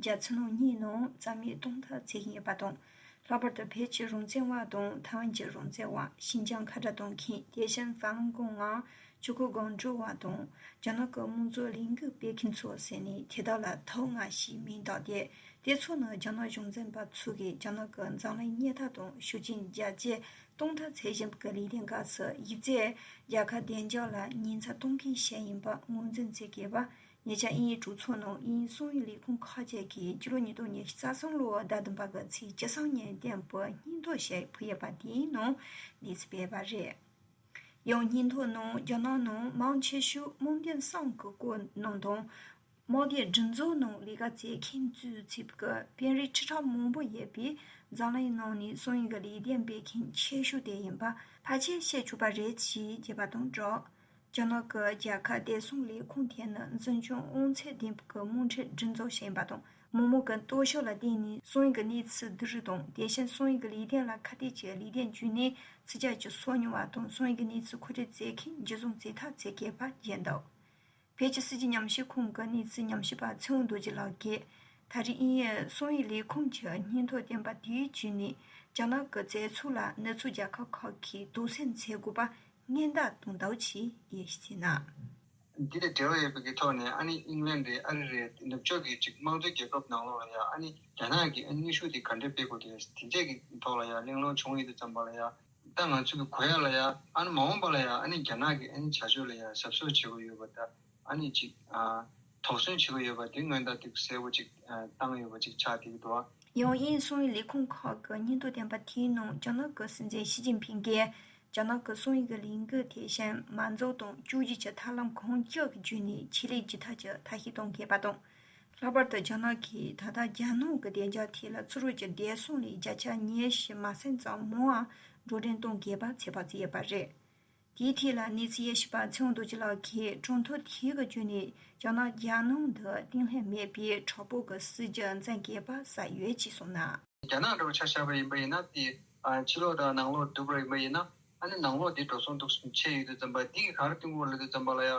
རྒྱ་ཕྱི་ནང་གཉིས་ནང་རྩ་མེད་གཏོང་ཐབས་བྱེད་བཞིན་ཡོད་པ་དང་། ལྷག་པར་དུ་བོད་ཀྱི་རང་བཙན་པ་དང་ཐའེ་ཝན་གྱི་རང་བཙན་པ། ཞིན་ཅང་ཁ་བྲལ་གཏོང་མཁན་ཏེ་ཞན་ཧྥ་ལུན་ཀུང་ངམ་ཆོས་འཁོར་སྒང་དྲུག་པ་དང་། རྒྱ་ནག་གི་དམངས་གཙོ་ལས་འགུལ་སྤེལ་མཁན་ཚོ་ཟེར་ནས་དེ་དག་ལ་ཐོ་ལྔ་ཞེས་མིང་བཏགས་ཏེ། དེ་ཚོ་ནི་རྒྱ་ནག་གཞུང་འཛིན་པ་ཚོ་གིས་རྒྱ་ནག་གི་འཛམ་གླིང་གཉིས་ཐབས་དང་ཤུགས་རྐྱེན་རྒྱ་སྐྱེད་གཏོང་ཐབས་བྱེད་བཞིན་པའི་ལས་དོན་སྐབས་སུ་ཡིག་ཚད་རྒྱལ་ཁབ་བདེ་འཇགས་ལ་ཉེན་ཚབས་གཏོང་མཁན་ཞིག་ཡིན་པ་ངོས་འཛིན་བྱེད་དགོས་པ། ཉེ་ཆར་དབྱིན་ཡུལ་གྲོས་ཚོགས་ནང་དབྱིན་ཡུལ་གསང་བའི་ལས་ཁུངས་ཁག་ཅིག་གིས་སྤྱི་ལོ་ཉིས་སྟོང་ཉི་ཤུ་རྩ་གསུམ་ལོའི་ཟླ་བདུན་པ་གི་ཚེས་བཅུ་གསུམ་ཉིན་བཏོན་པའི་སྙན་ཐོ་ཞིག་ཕུལ་ཡོད་པ་དེའི་ནང་གནས་ཚུལ་སྤེལ་བ་རེད། ཡང་སྙན་ཐོ་ནང་རྒྱ་ནག་ནང་མང་ཆེ་ཤོས་དམངས་དོན་སེམས་ཀྱི་སྐོར་ནང་དང་། དམག་སྡེ་སྒྲིག་འཛུགས་ནང་ལས་ཀ་མཛད་མཁན་ཚོས་ཚིག་གི་དཔོན་རིགས་ཁྲི་ཕྲག་མང་པོ་ཡོད་པའི་འཛམ་གླིང་ནང་ནས་གསང་ཡིག་གི་ལས་དོན་སྤེལ་མཁན་ཆེ་ཤོས་དེ་ཡིན་པ་ཕལ་ཆེར་ཤེས་ཆོག་པ་རེད་ཅེས་བརྗོད་པ་དང་སྦྲགས། རྒྱ་ནག་གི་རྒྱལ་ཁབ་བདེ་སྲུང་ལས་ཁུངས་དེ་ནི་འཛིན་སྐྱོང་དབང་ཚད་ལྡན་པའི་དམག་འཁྲུག་སྒྲིག་འཛུགས་ཤིག་ཡིན་པ་དང་། མི་མང་གི་ལྟོ་ཤོག་ལ་བརྟེན་ནས་གསང་ཡིག་གི་གནས་ཚུལ་བསྡུ་རུབ་དང་། དེ་བཞིན་གསང་ཡིག་གི་ལས་དོན་ལ་ཁ་གཏད་ཀྱི་ལས་དོན་བརྒྱུད་ནས་ཚིག་ཇག་ཅིག་གསོག་མྱོང་བ་དང་། གསང་ཡིག་གི་གནས་ཚུལ་མཁོ་སྤྲོད་མཛད་མཁན་འཇུ་བཟུང་བྱེད་ཐབས་བྱེད་མཁས་པ་བརྗོད་འདུག་བོད་ཀྱི་སྲིད་བྱུས་ཉམས་ཞིབ་ཁང་གི་གནས་ཚུལ་ཉམས་ཞིབ་པ་ཚེ་དབང་རྡོ་རྗེ་ལགས་ཀྱིས། ད་རེས་དབྱིན་ཡུལ་གསང་ཡིག་ལས་ཁུངས་ཀྱི་སྙན་ཐོ་བཏོན་པ་དེའི་བརྒྱུད་ནས་རྒྱ་ནག་གི་མཛད་ཚུལ་ལ་ནུབ་ཕྱོགས་རྒྱལ་ཁབ་ཁག་གིས་དོགས་ཟོན་བྱེད་དགོས་པ་སྔོན་བརྡ་གཏོང་འདུག་ཅེས་ཡང་བཤད་ན། འདི་དང་འབྲེལ་བ་ཡོད་པའི་གི་ཐོག་ནས་ཨ་ནི་ཨིང་ལན་རེད། ཨ་རི་རེད། ནུབ་ཕྱོགས་ཀྱི་ཅིག་དམངས་གཙོའི་རྒྱལ་ཁབ་ནང་ལོགས་ལ་ཡ་ཨ་ནི་རྒྱ་ནག་གིས་ཨ་ནི་གནོན་ཤུགས་དེ་ག་འདྲས་སྤེལ་དགོས་དེ་དེ་འདྲས་ཀྱི་ཐོག་ལ་ཡ་གླེང་སློང་བྱུང་ཡོད་དུས་ཙམ་པ་ལ་ཡ། ད་ང་ཚོ་གི་གོ་ཡ་ལ་ཡ་ཨ་ནི་མ་འོངས་པ་ལ་ཡ་ཨ་ནི་རྒྱ་ནག་གི་ཨ་ནི་བྱ་སྤྱོད་ལ་ཡ་ཞབས་སོར་བྱེད་དགོས་ཡོད་པ་དང་ཨ་ནི་ཅིག་ཨ་དོགས་ཟོན་བྱེད་དགོས་ཡོད་པ་དེ་སྔོན་བརྡ་དེ་གསལ་པོ་ཅིག་ཨ་བཏང་ཡོད་པ་ཅིག་ཆགས་བསྡད་ཀྱི་འདུག་ཨ། ཡང་དབྱིན་གསང་ཡིག་ལས་ཁུངས་ཁག་གི་སྙན་ཐོ་བཏོན་པ་དེའི་ནང་རྒྱ་ནག་གི་སྲིད་འཛིན་ཞི་ཅིན་ཕིང་གིས་རྒྱ་ནག་གི་གསང་ཡིག་གི་ལས་འགུལ་དེ་བཞིན་མ་འཛུགས་དང་བཅོས་བསྒྱུར་གྱི་ཐབས་ལམ་གང་ལྕོགས་ཀྱི་བརྒྱུད་ནས་ཆེད་ལས་བགྱིད་ཐབས་ཀྱི་ཐབས་ཤེས་གཏོང་དགོས་པ་དང་། ལྷག་པར་དུ་རྒྱ་ནག་གིས་ད་ལྟ་རྒྱ་ནག་གི་བདེ་འཇགས་ཐད་ལ་ཕྱི་རོལ་གྱི་བདེ་སྲུང་ལས་བརྒྱ་ཆ་ཉེར་བཞི་མ་ཟིན་ཙམ་མང་བ་འགྲོ་གྲོན་གཏོང་དགོས་པ་ཚོད་དཔག་བྱས་ཡོད་པ་རེད། དེའི་ཐད་ལ་གནས་ཚུལ་དབྱེ་ཞིབ་པ་ཚེ་དབང་རྡོ་རྗེ་ལགས་ཀྱིས་གྲོས་མཐུན་དེའི་བརྒྱུད་ནས་རྒྱ་ནག་རྒྱལ་ནང་དུ་གཏིང་ལྷོད་མེད་པའི་དྲག་པོ་གི་སྲིད་ཇུས་འཛིན་དགོས་པ་གསལ་ཡོད་ཅེས་གསུངས་ན། རྒྱ་ནག་འདྲ་བོ་ཆ་བཞག་པ་ཡིན་པ་ཡིན་ན་དེ་ཕྱི་ལོགས་དང་ནང་ལོགས་བསྡུར་བ་ཡིན་པ་ཡིན་ན་ཨ་ནི་ནང་ལོགས་དེ་འགྲོ་སོང་འདུག་སེ་ཆེ་ཡོད་དུས་ཙམ་པ་འདི་གི་ག་རེ་སྟོན་གྱི་ཡོད་ལབ་དུས་ཙམ་པ་ལ་ཡ།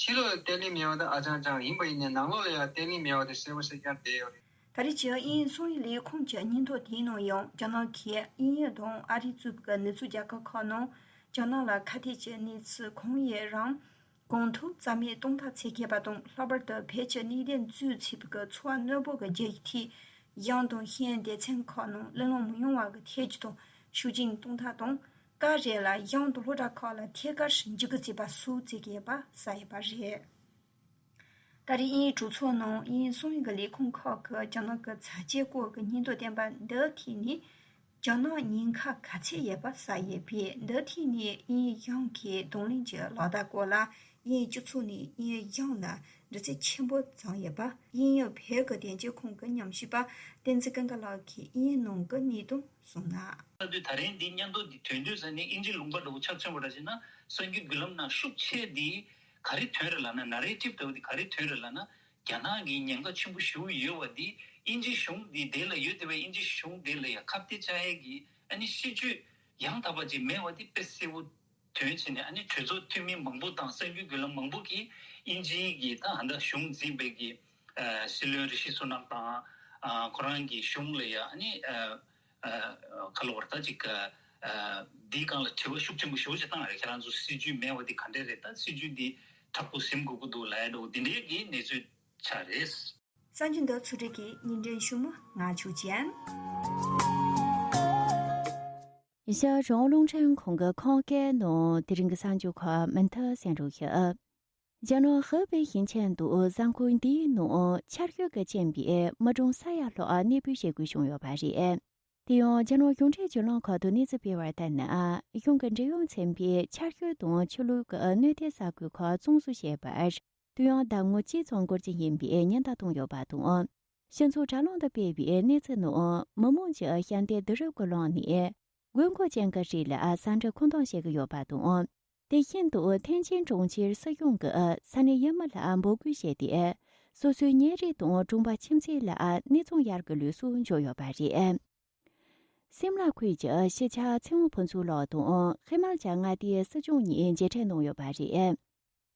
ཕྱི་ལོགས་བརྟན་ལྷིང་མེད་པ་དེ་ཨ་ཅང་ཅང་ཡིན་པ་ཡིན་ནའི་ནང་ལོགས་ལ་ཡ་བརྟན་ལྷིང་མེད་པ་དེ་གསལ་པོ་གསལ་རྐྱང་བསྡད་ཡོད་རེད། ད་རེས་ཀྱི་དབྱིན་གསང་ཡིག་ལས་ཁུངས་ཀྱི་སྙན་ཐོ་དེའི་ནང་ཡང་རྒྱ་ནག་གིས་དབྱིན་ཡུལ་དང་ཨ་རི་གཙོས་པའི་ནུབ་ཕྱོགས་རྒྱལ་ཁབ་ཁག་ནང་རྒྱ་ནག་ལ་ཁ་གཏད་ཀྱི་གནས་ཚུལ་གང་ཡིན་རུང་གང་ཐུབ་རྩ་མེད་གཏོང་ཐབས་བྱེད་དགོས་པ་དང་། ལྷག་པར་དུ་བོད་ཀྱི་གནད་དོན་གཙོ་ཆེ་བའི་ཚོར་བ་རྣོན་པོ་གི་རྒྱུ་ཡི་ཐད་གཞུང་དང་ཤེས་ཡོན་སྡེ་ཚན་ཁག་ནང་གླེང་སློང་མི་ཡོང་བ་གི་ཐད་ཀྱི་དང་ཤུགས་རྐྱེན་གཏོང་ཐབས་དང་། སྐབས་རེ་ལ་གཞུང་དང་སློབ་གྲྭ་ཁག་ལ་ཐད་ཀར་འཇུག་སྐུལ་བྱེད་པ་སོགས་བྱེད་དགོས་པ་གསལ་ཡོད་པ་རེད། ད་རེས་དབྱིན་ཡུལ་གྲོས་ཚོགས་ནང་དབྱིན་གསང་ཡིག་གི་ལས་ཁུངས་ཁག་གིས་རྒྱ་ནག་གི་བྱ་སྤྱོད་སྐོར་གྱི་སྙན་ཐོ་བཏོན་པ་འདི་ཐད་ནས་རྒྱ་ནག་ཉེན་ཁ་ག་ཚད་ཡོད་པ་གསལ་ཡོད་པས། འདི་ཐད་ནས་དབྱིན་ཡུལ་གཞུང་གིས་གདོང་ལེན་གྱི་ལག་བསྟར་སྐོར་ལ་དབྱིན་ཡུལ་སྤྱི་ཚོགས་ནས་དབྱིན་ཡུལ་གཞུང་ལ་འདྲི་རྩད་ཆེན་པོ་བྱུང་ཡོད་པ་དབྱིན་ཡུལ་བོད་ཀྱི་དོན་གཅོད་ཁང་གི་ཉམས་ཞིབ་པ་བསྟན་འཛིན་ཀུན་དགའ་ལགས་ཀྱིས་དབྱིན་ཡུལ་ནང་གི་གནས་སྟངས་གསུངས་ན། ལྟ་དུས་ད་རིང་འདི་སྙན་ཐོ་འདི་ཐོན་དུས་ས་ནས་དབྱིན་ཇི་ལུང་པ་འདྲ་བོ་ཆ་མཚོན་པ་འདྲ་བྱས་ན་གསར་འགྱུར་བརྒྱུད་ལམ་ནང་ཤུགས་ཆེ་འདི་ག་རེ་ཐོན་རེད་ལབ་ན། ནེ་རེ་ཊིབ་འདྲ་བོ་འདི་ག་རེ་ཐོན་རེད་ལབ་ན། རྒྱ་ནག་གི་ཉེན་ཁ་ཆེན་པོ་ཞེ་པོ་ཡོད་པ་འདི་དབྱིན་ཇི་གཞུང་འདི་དེ་ལ་ཡོད་བསྡད་པའི་དབྱིན་ཇི་གཞུང་དེ་ལ་ཡ་ཁ་གཏད་བཅག་ཡས་ཀྱི་ཨ་ནི་སྲིད་ཇུས་ཡང་དག་པ་ཅིག་མེད་པ་འདི་དཔེ་གསལ་པོ་ཐོན་བྱས་ནས། ཨ་ནི་གྲོས་ཚོགས་འཐུས་མི་མང་པོ་དང་གསར་འགྱུར་བརྒྱུད་ལམ་མང་པོ་གིས་དབྱིན་ཇིའི་གི་ད་ད་ལྟ་གཞུང་འཛིན་པའི་གི་ཨ་སྲིད་བློན་རི་ཤི་སུ་ནག་དང་ཨ་ཁོ་རང་གི་གཞུང་ལ་ཡ་ཨ་ནི་ཨ་ཨ་ག་ལབ་དགོས་རེད། ད་ཅིག་ཨ་འདིའི་སྒང་ལ་དྲི་བ་ཤུགས་ཆེན་པོ་ཞེ་པོ་ཅིག་བཏང་རེད། ཁྱེད་རང་ཚོ་སྲིད་ཇུས་མེད་པ་འདི་ག་འདྲས་རེད། ད་སྲིད་ཇུས་འདི་དྲག་པོ་ཟིན་དགོས་ཀྱི་འདུག་ལབ་ཡ་འདྲ་བོ་འདི་འདྲའི་གི་གནས་ཚུལ་ཆགས་རེད། གསར་འགྱུར་འདི་ཚོ་སྒྲིག་གི་ཉིན་དྲན་ཞུ་མི་ང་ཆོས་ཅན། ཨེ་ཤ་ཡ་རང་དབང་རླུང་འཕྲིན་ཁང་གི་ཁམས་སྐད་ནང་དེ་རིང་གི་གསར་འགྱུར་ཁག་མུ་མཐུད་གསན་རོགས་ཞུ། རྒྱ་ནག་ཧེ་པེ་ཞིང་ཆེན་དུ་གཟའ་འཁོར་འདིའི་ནང་ཆར་ཞོད་ཀྱིས་རྐྱེན་པས་མི་གྲངས་ས་ཡ་ལྷག་གནས་སྤོས་བྱེད་དགོས་བྱུང་ཡོད་པ་རེད། དེ་ཡང་རྒྱ་ནག་གཞུང་འབྲེལ་བརྒྱུད་ལམ་ཁག་ཏུ་གནས་ཚུལ་སྤེལ་བར་ལྟར་ན། གཞུང་གི་འབྲེལ་ཡོད་ཚན་པས་ཆར་ཞོད་དང་ཆུ་ལོག་གིས་གནོད་ཐེབས་ས་ཁུལ་ཁག་གཙང་བཟོ་བྱས་པར་དུས་ཡུན་ཟླ་ངོ་གཅིག་ཙམ་འགོར་གྱི་ཡིན་པའི་ཉེན་བརྡ་བཏང་ཡོད་པ་དང་། སྤྱི་ཚོགས་དྲ་ལམ་དུ་སྤེལ་བའི་གནས་ཚུལ་ནང་མི་མང་གྱིས་ཞལ་འདེབས་བསྡུ་རུབ་ཀྱི་ལམ་ནས་དགོས་མཁོ་ཅན་གྱི་རིགས་ལ་ཟ་འབྲུ་མཁོ་འདོན་བྱེད་ཀྱི་ཡོད་པ་དང་། དེ་བཞིན་དུ་ཐེན་ཅིན་གྲོང་ཁྱེར་སྲིད་གཞུང་གིས་ས་གནས་ཡུལ་མི་ལ་འབོད་སྐུལ་བྱས་ཏེ། སོ་སོའི་ཉེ་རིགས་དང་གྲོང་པ་ཁྱིམ་མཚེས་ལ་གནས་ཚང་གཡར་གྱི་ལུགས་སུ་འབྱོར་ཡོད་པ་རེད། སིམ་ལ་ཁུལ་གྱི་སྤྱི་ཁྱབ་ཚེ་དབང་ཕུན་ཚོགས་ལགས་དང་ཧི་མ་ལ་ཡ་མངའ་སྡེའི་སྲིད་སྐྱོང་གཉིས་མཇལ་འཕྲད་གནང་ཡོད་པ་རེད།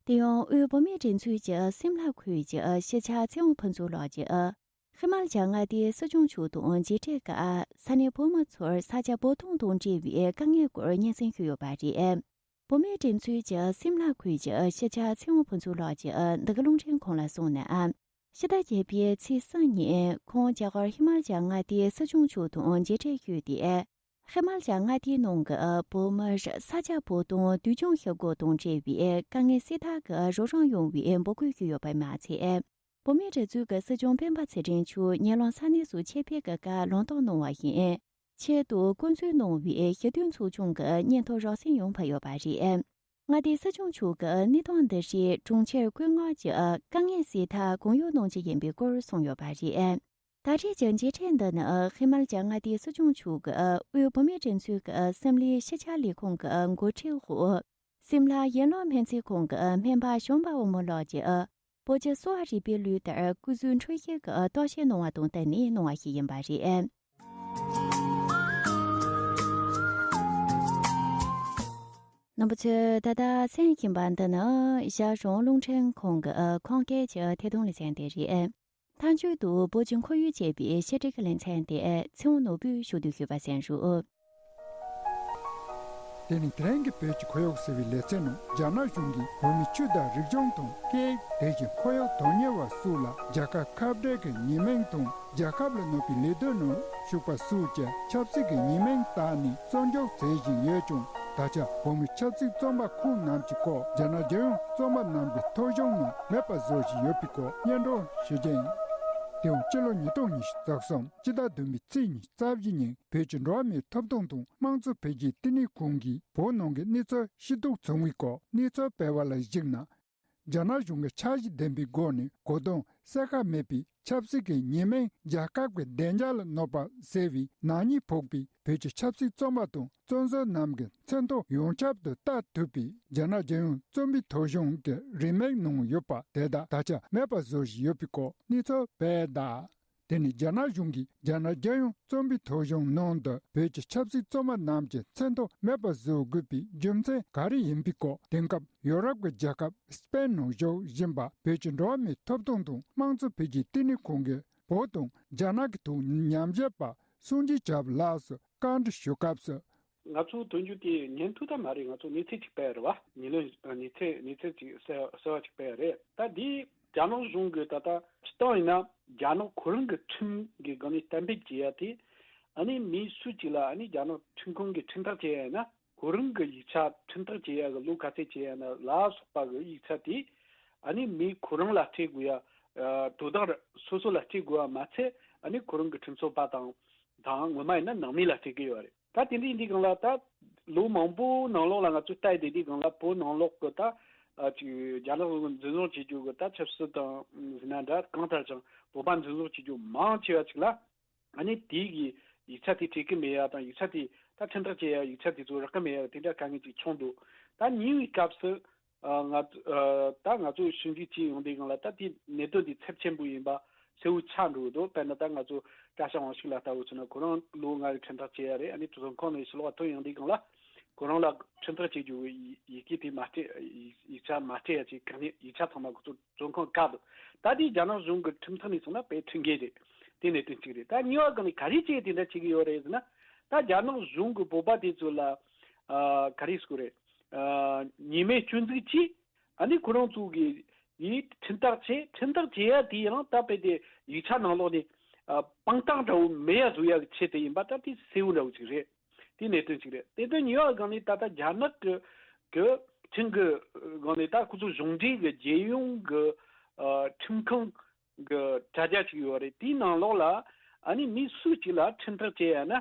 དེ་ཡང་དབུས་བོད་མིའི་སྒྲིག་འཛུགས་ཀྱི་སིམ་ལ་ཁུལ་གྱི་སྤྱི་ཁྱབ་ཚེ་དབང་ཕུན་ཚོགས་ལགས་ཀྱིས་ཧི་མ་ལ་ཡ་མངའ་སྡེའི་སྲིད་སྐྱོང་མཆོག་དང་མཇལ་འཕྲད་སྐབས། ས་གནས་བོད་མི་ཚོར་ས་ཆ་བོད་དོན་དང་འབྲེལ་བའི་དཀའ་ངལ་སྐོར་སྙན་སེང་ཞུས་ཡོད་པ་རེད། བོད་མིའི་སྒྲིག་འཛུགས་ཀྱི་སིམ་ལ་ཁུལ་གྱི་སྤྱི་ཁྱབ་ཚེ་དབང་ཕུན་ཚོགས་ལགས་ཀྱིས་འདི་ག་རླུང་འཕྲིན་ཁང་ལ་གསུངས་ན། ཕྱི་ཟླ་བརྒྱད་པའི་ཚེས་གསུམ་ཉིན་ཁོང་རྒྱ་གར་ཧི་མ་ལ་ཡ་མངའ་སྡེའི་སྲིད་སྐྱོང་མཆོག་དང་མཇལ་འཕྲད་ཞུས་ཏེ། ཧི་མ་ལ་ཡ་མངའ་སྡེའི་ནང་གི་བོད་མིར་ས་ཆ་བོད་དོན་དུས་སྐྱོང་བྱེད་སྒོ་དང་འབྲེལ་བའི་དཀའ་ངལ་སེལ་ཐབས་ཀྱི་རོགས་རམ་ཡོང་བའི་འབོད་སྐུལ་ཞུས་ཡོད་པ་མ་ཚད། བོད་མིའི་སྒྲིག་འཛུགས་ཀྱི་སྲིད་སྐྱོང་སྤེན་པ་ཚེ་རིང་མཆོག་ཉེ་ལམ་ས་གནས་སུ་ཆེད་ཕེབས་ཀྱི་སྐབས་ལམ་སྟོན་གནང་བ་བཞིན། ཆེད་དུ་བསྐོ་འཛུལ་གནང་བའི་ཞི་བདེ་ཚོགས་ཆུང་གི་སྙན་ཐོ་རགས་ཟིན་ཡོང་ཕུལ་ཡོད་པ་རེད། མངའ་སྡེ་སྲིད་སྐྱོང་མཆོག་གིས་གནས་སྟངས་འདི་ཧྲིལ་གྲོང་ཁྱེར་ཀུན་ལྔ་གྱི་དཀའ་ངལ་སེལ་ཐབས་གང་ཡོད་གནང་རྒྱུ་ཡིན་པའི་སྐོར་གསུངས་ཡོད་པ་རེད། ད་རེས་ཀྱི་མཇལ་འཕྲད་འདི་ནི་ཧི་མལ་གྱི་མངའ་སྡེའི་སྲིད་སྐྱོང་མཆོག་གིས་དབུས་བོད་མིའི་སྒྲིག་འཛུགས་ཀྱི་སིམ་ལའི་ཤེས་བྱ་ལས་ཁུངས་ཀྱི་འགོ་ཁྲིད་འོག་སིམ་ལ་ཡན་ལག་སྨན་རྩིས་ཁང་གི་སྨན་པ་བྱམས་པ་དབང་མོ་ལགས་ཀྱིས་བོད་ཀྱི་གསོ་བ་རིག་པའི་ལུས་ལྟར་སྐུ་གཟུགས་འཕྲོད་བསྟེན་གྱི་རྟོག་ཞིབ་གནང་བ་དང་བསྟུན་ནས་གནང་བ་ཞིག་ཡིན་པ་རེད། རྣམ་པ་ཚོས་ད་ལྟ་གསན་བཞིན་པ་འདི་ནི་རྒྱལ་གཞུང་རླུང་འཕྲིན་ཁང་གི་ཁམས་སྐད་ཀྱི་ཐད་གཏོང་ལེ་ཚན་དེ་རེད། མཐའ་མཇུག་ཏུ་བོད་ཀྱི་ཁོར་ཡུག་ཅེས་པའི་བཤད་སྒྲིག་གི་ལེ་ཚན་དེ་ཚེ་དབང་ནོར་བུས་ཞུ་གཏུག་ཞུས་པ་གསན་རོགས། དེ་ནི་དེ་རིང་གི་བོད་ཀྱི་ཁོར་ཡུག་ཟེར་བའི་ལེ་ཚན་ནང་རྒྱ་ནག་གཞུང་གིས་བོད་མིའི་ཆོས་དང་རིག་གཞུང་དང་སྐད་ཡིག་དེ་བཞིན་ཁོར་ཡུག་དོན་གཉེར་བ་སོགས་ལ་རྒྱལ་ཁབ་ཁ་བྲལ་གྱི་ཉེས་མིང་དང་རྒྱལ་ཁབ་ལ་གནོད་པའི་ལས་དོན་ནང་ཞུགས་པ་སོགས་ཀྱི་ཆབ་སྲིད་ཀྱི་ཉེས་མིང་བཏགས་ནས་བཙོན་འཇུག་མཛད་བཞིན་ཡོད་ཀྱང་། ད་ཆ་བོད་མིའི་ཆབ་སྲིད་བཙོན་པ་ཁོང་རྣམས་ཀྱི་སྐོར་རྒྱ་ནག་རྒྱལ་ཡོངས་བཙོན་པ་རྣམས་ཀྱི་ཐོ་གཞུང་ནང་མེད་པ་བཟོ་བཞིན་ཡོད་པའི་སྐོར་སྙན་སྒྲོན་ཞུ་རྒྱུ་ཡིན། དེའང་སྤྱི་ལོ་ཉིས་སྟོང་ཉི་ཤུ་རྩ་གསུམ་སྤྱི་ཟླ་བདུན་པའི་ཚེས་ཉི་ཤུ་རྩ་བཞི་ཉིན་བོད་ཀྱི་འགྲོ་བ་མིའི་ཐོབ་ཐང་དང་དམངས་གཙོ་འཕེལ་རྒྱས་བསྟི་གནས་ཁང་གིས་བོད་ནང་གི་གནས་ཚུལ་ཤེས་རྟོགས་བྱུང་བའི་སྐོར་གནས་ཚུལ་སྤེལ་བ་ལ་གཞིགས་ན། རྒྱ་ནག་གཞུང་གིས་འཆར་གཞི་ལྡན་པའི་སྒོ་ནས་གོ་དོན་གསལ་ཁ་མེད་པའི་ཆབ་སྲིད་ཀྱི་ཉེས་མིང་རྒྱལ་ཁབ་ཀྱི་བདེ་འཇགས་ལ་གནོད་པ་ཟེར་བའི་ནག་ཉེས་ཕོག་པའི་བོད་ཀྱི་ཆབ་སྲིད་བཙོན་པ་དང་བཙོན་ཟུར་རྣམས་ཀྱི་མཚན་ཐོ་ཡོངས་ཁྱབ་ཏུ་བལྟ་ཐུབ་པའི་རྒྱ་ནག་རྒྱལ་ཡོངས་བཙོན་པའི་ཐོ་གཞུང་གི་རིན་མེད་ནང་ཡོད་པ་དེ་དག་ད་ཆ་མེད་པ་བཟོ་བཞིན་ཡོད་པའི་སྐོར་གནས་ཚུལ་སྤེལ་གདའ། དེ་ནི་རྒྱ་ནག་གཞུང་གིས་རྒྱ་ནག་རྒྱལ་ཡོངས་བཙོན་པའི་ཐོ་གཞུང་ནང་དུ་བོད་ཀྱི་ཆབ་སྲིད་བཙོན་པ་རྣམས་ཀྱི་མཚན་ཐོ་མེད་པར་བཟོ་དགོས་པའི་རྒྱུ་མཚན་ག་རེ་ཡིན་པའི་སྐོར། དེང་སྐབས་ཡོ་རོབ་ཀྱི་རྒྱལ་ཁབ་སི་པེན་ནང་བཞུགས་བཞིན་པ་བོད་ཀྱི་འགྲོ་བ་མིའི་ཐོབ་ཐང་དང་དམངས་གཙོ་འཕེལ་རྒྱས་བསྟི་གནས་ཁང་གི་བོད་དང་རྒྱ་ནག་གི་ཐོག་ཉམས་ཞིབ་པ་སངས་རྒྱས་བྱམས་ལགས་སུ་བཀའ་འདྲི་ཞུ་སྐབས་སུ། ང་ཚོ་དོན་རྒྱུ་དེ་ཉན་ཐོས་ད་མ་རེད། ང་ཚོ་གནས་ཚུལ་ཅིག་སྤེལ་རེད་བ། ཉེ་ལམ་གནས་ཚུལ་གནས་ཚུལ་ཅིག་གསལ་གསལ་བ་ཅིག་སྤེལ་རེད། ད་འདི་རྒྱ་ནག་གཞུང་གིས་ད་ལྟ་སྤྱིར་བཏང་ཡིན་ན་རྒྱ་ནག་ཁོ་རང་གི་ཁྲིམས་ཀྱི་སྒང་ནས་གཏན་འབེབས་བྱས་ཡ་དེ། ཨ་ནི་མི་སུ་གཅིག་ལ་ཨ་ནི་རྒྱ་ནག་ཁྲིམས་ཁང་གིས་ཁྲིམས་ཐག་བཅད་ཡ་ཡིན་ན། ཁོ་རང་གི་ཡིག་ཆ་ཁྲིམས་ཐག་བཅད་ཡ་གི་ལོ་ག་ཚད་བཅད་ཡ་ན་ལ་སོགས་པ་གི་ཡིག་ཆ་དེ་ཨ་ནི་མི་ཁོ་རང་ལ་སྤྲད་དགོས་ཡ། ཨ་དོ་བདག་སོ་སོ་ལ་སྤྲད་དགོས་པ་མ་ཚད། ཨ་ནི་ཁོ་རང་གི་ཁྲིམས་རྩོད་པ་དང་དང་ངོ་མ་ཡིན་ན་ནང་མི་ལ་སྤྲད་ཀྱི་ཡོད་རེད། ད་དེ་འདྲ་ཡིན་དུས་སྒང་ལ་ད་ལོ་མང་པོ་ནང་ལོགས་ལ་ང་ཚོས་ལྟ་ཡི་དེ་དུས་སྒང་ལ་བོད་ནང་ལོགས་ཀྱི་ད་ཨ་ཅིག་རྒྱ་ནག་གཞུང་འཛིན་བཟུང་བྱེད་རྒྱུ་གི་ད་ཆབ་སྲིད་དང་ཟེར་ན་འདྲ། གང་ལྟར་ཀྱང་བོད་པ་འཛིན་བཟུང་བྱེད་རྒྱུ་མང་ཆེ་བ་ཅིག་ལ། ཨ་ནི་དེའི་གི་ཡིག་ཆ་དེ་སྤྲད་ཀྱི་མེད་ཡ་དང་ཡིག་ཆ་དེ་ད་ཁྲིམས་ཐག་བཅད་ཡ་ཡིག་ཆ་དེ་ཚོ་རག་གི་མེད་ཡ་དེ་འདྲ་དཀའ་ངལ་ཅིག་བྱུང་འདུག་ད་ཉེ་བའི་སྐབས་སུ་ཨ་ང་ཚོ་ཨ་ད་ང་ཚོ་ཞིབ་འཇུག་བྱེད་ཡོང་དུས་སྒང་ལ་ད་དེ་གནད་དོན་དེ་ཚབས་ཆེན་པོ་ཡིན་པ་གསལ་བོ་ཆགས་འགྲོ་གི་འདུག་དཔེར་ན་ད་ང་ཚོ་བཀྲ་ཤིས་དབང་ཕྱུག་ལགས་ལྟ་བུ་ཚོ་ན་ཁོ་རང་ལོ་ལྔ་རེ་ཁྲིམས་ཐག་བཅད་ཡ་རེད། ཨ་ནི་བཙོན་ཁང་ནས་ཕྱིར་ལོག་ཐོན་ཡོང་དུས་སྒང་ལ་ཁོ་རང་ལ་ཁྲིམས་ཐག་བཅད་རྒྱུ་གི་ཡི་ཡི་གེ་དེ་མ་སྤྲད། ཡིག་ཡིག་ཆ་མ་སྤྲད་ཡ་ཅིག་ག་ནས་ཡིག་ཆ་ཚང་མ་ཁོ་ཚོ་བཙོན་ཁང་བཀག་འདུག་ད་དེ་རྒྱ་ནག་གཞུང་གི་ཁྲིམས་ཐག་ནས་སོང་ན་དཔེ་ཁྲིམས་འགལ་རེད། དེ་གནད་དོན་གཅིག་རེད། ད་གཉིས་པ་སྒང་ནས་ག་རེ་བྱས་དེ་འདྲ་བྱེད་ཀྱི་ཡོད་རེད་ཟེར་ན། ད་རྒྱ་ནག་གཞུང་གི་བོད་པ་དེ་ཚོ་ལ་ཨ་ག་རེ་ཟེར་དགོས་རེད། ཨ་ཉེས་མེད་སྐྱོན་འཛུགས་བྱས། ཨ་ནི་ཁོ་རང་ཚོ་གི་ཡིས་ཁྲིམས་ཐག་བཅད། ཁྲིམས་ཐག་བཅད་ཡ་དེ་ཡང་ད་དཔེ་དེ་ཡིག་ཆ་ནང་ལོགས་ནས་ཨ་དཔང་རྟགས་འདྲ་བོ་མེད་ཡ་བཟོ་ཡ་གི་ཆེད་དུ་ཡིན་པ་ད་དེ་གསལ་བོ་འདྲ་བོ་ཅིག་རེད། དེ་གནད་དོན་གཅིག་རེད། གནད་དོན་གཉིས་པ་སྒང་ནས་ད་ལྟ་རྒྱ་ནག་གི་གི་ཁྲིམས་ཀྱི་སྒང་ནས་ད་ཁོ་ཚོ་གཞུང་འབྲེལ་གྱི་རྒྱལ་ཡོངས་ཀྱི་ཨ་ཁྲིམས་ཁང་གི་དྲ་རྒྱ་ཅིག་ཡོད་རེད། དེའི་ནང་ལོགས་ལ་ཨ་ནི་མི་སུ་གཅིག་ལ་ཁྲིམས་ཐག་བཅད་ཡ་ན་